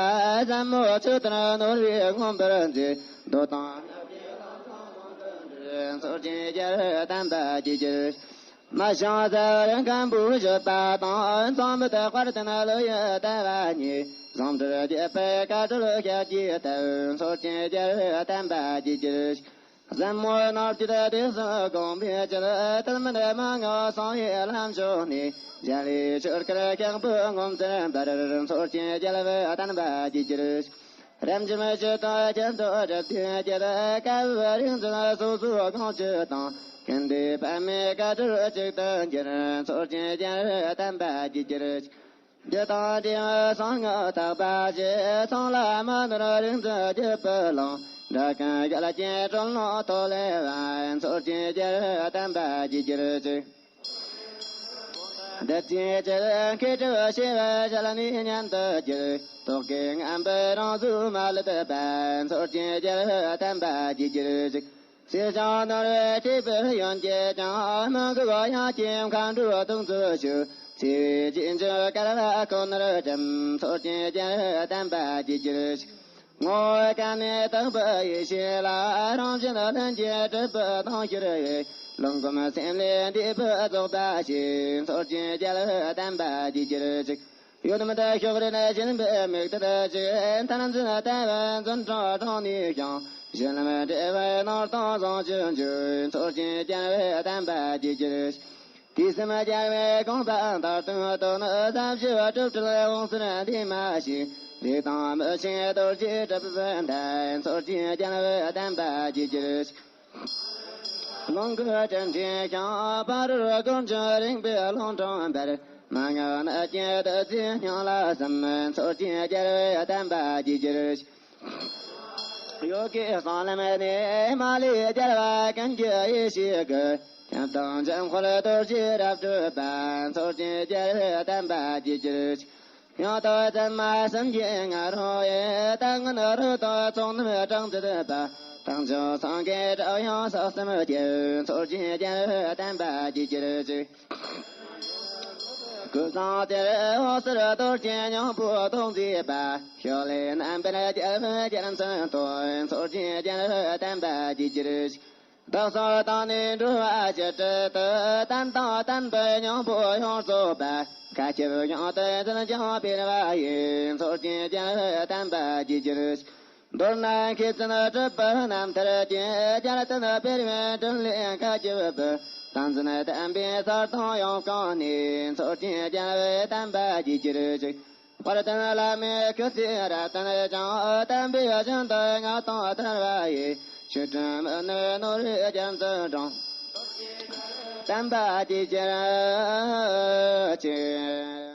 ཟབ་མོ་ཆོས་ལྟར་ནོར་བུའི་སྔོ་འབུར་འཛིན། མདོ་དང་སྔགས་ཀྱི་ལམ་བཟང་མང་དུ་འདྲེན། ཚོགས་ཀྱི་རྒྱལ་བའི་བསྟན་པ་བརྒྱུད་གྱུར་ཅིག། རྨ་བྱང་གསལ་བར་མགོན་པོའི་བཞུགས་པ་དང་། མཚུངས་མེད་དཔལ་ལྡན་ཀླུ་ཡི་ལྟ་བ་ཉིད། ཟངས་དྲིལ་བརྒྱུད་པའི་བཀའ་སྒྲོལ་ཞལ་གྱིས་བཏབ། ཚོགས་ཀྱི་རྒྱལ་བའི་བསྟན་པ་བརྒྱུད་གྱུར་ཅིག། ཟབ་མོའི་ནོར་བཅུད་དུས་གསུམ་གོང་འཕེལ་ཕྱིར། ཐུན་མིན་མན་ངག་གསང་བའི་ལམ་མཆོག་ནས། འཇའ་ལུས་ཆོས་སྐུར་ཞིང་པོའི་ངོ་མཚར་འབར། ཚོགས་ཀྱི་རྒྱལ་བའི་བསྟན་པ་བརྒྱུད་གྱུར་ཅིག། རབ་འབྱམས་སྤྱི་དང་ཁྱད་དུ་འགྲིབ་སྟེ་ཀྱེ། བཀའ་བབས་རིག་འཛིན་སོ་སོའི་དགོངས་བཅུད་དང་། ཀུན་འདུས་པདྨའི་བཀའ་སྒྲོལ་གཅིག་ཏུ་གྱུར། ཚོགས་ཀྱི་རྒྱལ་བའི་བསྟན་པ་བརྒྱུད་གྱུར་ཅིག། རྒྱུ་དང་འབྲས་བུ་གསང་སྔགས་ཐེག་པ་ཆེ། ཚོགས་ལ་མ་ནོར་རིག་འཛིན་རྒྱུད་པའི་ལུང་། འགྲོ་ཀུན་གལ་ཆེན་སྤྲོ་ལོང་ཐོག་ལས་པ། ཚོགས་ཀྱི་རྒྱལ་བའི་བསྟན་པ་བརྒྱུད་གྱུར་ཅིག། བདུད་རྩིའི་ཆུ་མཁས་གྲུབ་ཤེས་པའི་ཞལ་ནས་ཉན་དུ་གྱུར། རྟོག་གེའི་རྔམ་པའི་རང་གཟུགས་མ་ལུས་པ། ཚོགས་ཀྱི་རྒྱལ་བའི་བསྟན་པ་བརྒྱུད་གྱུར་ཅིག། ཞེས་བྱ་ནོར་བུའི་སྤྲུལ་པའི་ཡོན་གྱིས་ཀྱང་། སྨོན་འགུགས་དབྱངས་ཀྱི་མཁའ་འགྲོ་དུང་དུ་ཞུ། ཚེ་བའི་རྗེས་འཇུག་སྐལ་བ་ཁོ་ནར་བཀྲམ། ཚོགས་ཀྱི་རྒྱལ་བའི་བསྟན་པ་བརྒྱུད་གྱུར་ཅིག། བསྔོ་བའི་སྐལ་ནི་དག་པའི་ཡེ་ཤེས་ལ། རང་བཞིན་ལྷུན་གྱིས་གྲུབ་པའི་དོན་ཤར་བའི། ལོངས་སྐུ་སེམས་ལས་འདས་པའི་རྫོགས་པ་ཆེ། ཚོགས་ཀྱི་རྒྱལ་བའི་བསྟན་པ་བརྒྱུད་གྱུར་ཅིག། ཡོད་མེད་ཕྱོགས་རིས་འཇིལ་བའི་མིག་ལྟར་གཅིག། མཐར་འཛིན་ལྟ་བའི་འཛིན་གྲྭ་དྲངས་ནས་ཀྱང་། གཞི་ལམ་འབྲས་བུའི་ནོར་དང་ཟུང་འཇུག་འབྱུང་། ཚོགས་ཀྱི་རྒྱལ་བའི་བསྟན་པ་བརྒྱུད་གྱུར་ཅིག། དུས་གསུམ་རྒྱལ་བའི་དགོངས་པ་མཐར་ཐུག་དོན། ཟབ་ཞི་སྒྲུབ་བྲལ་འོད་ཟེར་འདུས་མ་བྱས། ལུས་དང་མི་ཕྱེད་རྡོ་རྗེ་གྲུབ་པའི་མཐར། ཚོགས་ཀྱི་རྒྱལ་བའི་བསྟན་པ་བརྒྱུད་གྱུར་ཅིག། ལོངས་སྐུ་སྤྲིན་བྲལ་ཞིང་། ཕ་རོལ་སྒོར་འགྱུར་རིག་པའི་ཀློང་དྲངས་པར། མན་ངག་ནི་བརྒྱད་བདུད་རྩིའི་སྙིང་ལ་ཟུམ། ཚོགས་ཀྱི་རྒྱལ་བའི་བསྟན་པ་བརྒྱུད་གྱུར་ཅིག། ཡོ་གིའི་གསང་ལམ་ནས་མ་ལུས་རྒྱལ་བ་ཀུན་གྱི་ཡེ་ཤེས་ཀྱི། ཁྱབ་བདག་འཇམ་དཔལ་རྡོ་རྗེ་རབ་སྒྲུབ་པ། ཚོགས་ཀྱི་རྒྱལ་བའི་བསྟན་པ་བརྒྱུད་གྱུར་ཅིག། ཡང་དག་བཙུན་མ་སེམས་བསྐྱེད་ང་རོ་ཡི། རྟག་ངན་རོ་དང་ཚོགས་རྣམས་དྲག་མཛད་པ། དལ་འབྱོར་སེང་གེའི་སྒྲ་དབྱངས་ཕྱོགས་གསུམ་རྒྱས། ཚོགས་ཀྱི་རྒྱལ་བའི་བསྟན་པ་བརྒྱུད་གྱུར་ཅིག། ཀུན་བཟང་དེར་འོད་ཟེར་གཏོར་གྱི་སྙིང་པོ་ཐོག་མཛེས་པ། ཕྱོགས་ལས་རྣམ་པར་རྒྱལ་བའི་རྒྱལ་མཚན་ཐོན། ཚོགས་ཀྱི་རྒྱལ་བའི་བསྟན་པ་བརྒྱུད་གྱུར་ཅིག། བདག་སོགས་དང་ནི་འགྲོ་བ་ཕྱི་དྲིལ་དུ། བསྟན་དང་བསྟན་པའི་སྙིང་པོ་ཡོངས་རྫོགས་པ། མཁའ་ཁྱབ་ཡོངས་དུ་འཛིན་ཅིང་སྤེལ་བ་ཡི། མཚོ་སྐྱེས་རྒྱལ་བའི་བསྟན་པ་རྒྱས་གྱུར་ཅིག། མདོར་ན་མཁས་བཙུན་གྲུབ་པའི་རྣམ་ཐར་གྱི། རྒྱལ་བསྟན་སྤེལ་བའི་དྲིན་ལས་མཁའ་ཁྱབ་པའི། བསྟན་འཛིན་བསྟན་པའི་གསར་དང་ཡང་བསྐངས་ནས། མཚོ་སྐྱེས་རྒྱལ་བའི་བསྟན་པ་རྒྱས་གྱུར་ཅིག། དཔལ་ལྡན་བླ་མའི་སྐུ་ཚེ་རབ་བརྟན་ཅིང་། བསྟན་པའི་ཞིང་དུ་མངའ་ཐང་དར་བ་ཡི། ཆོས་སྲུང་མི་ནུས་ནོར་བུའི་རྒྱ་མཚོ་འབྲང་། བསྟན་པ་རྒྱས་གྱུར་ཅིག།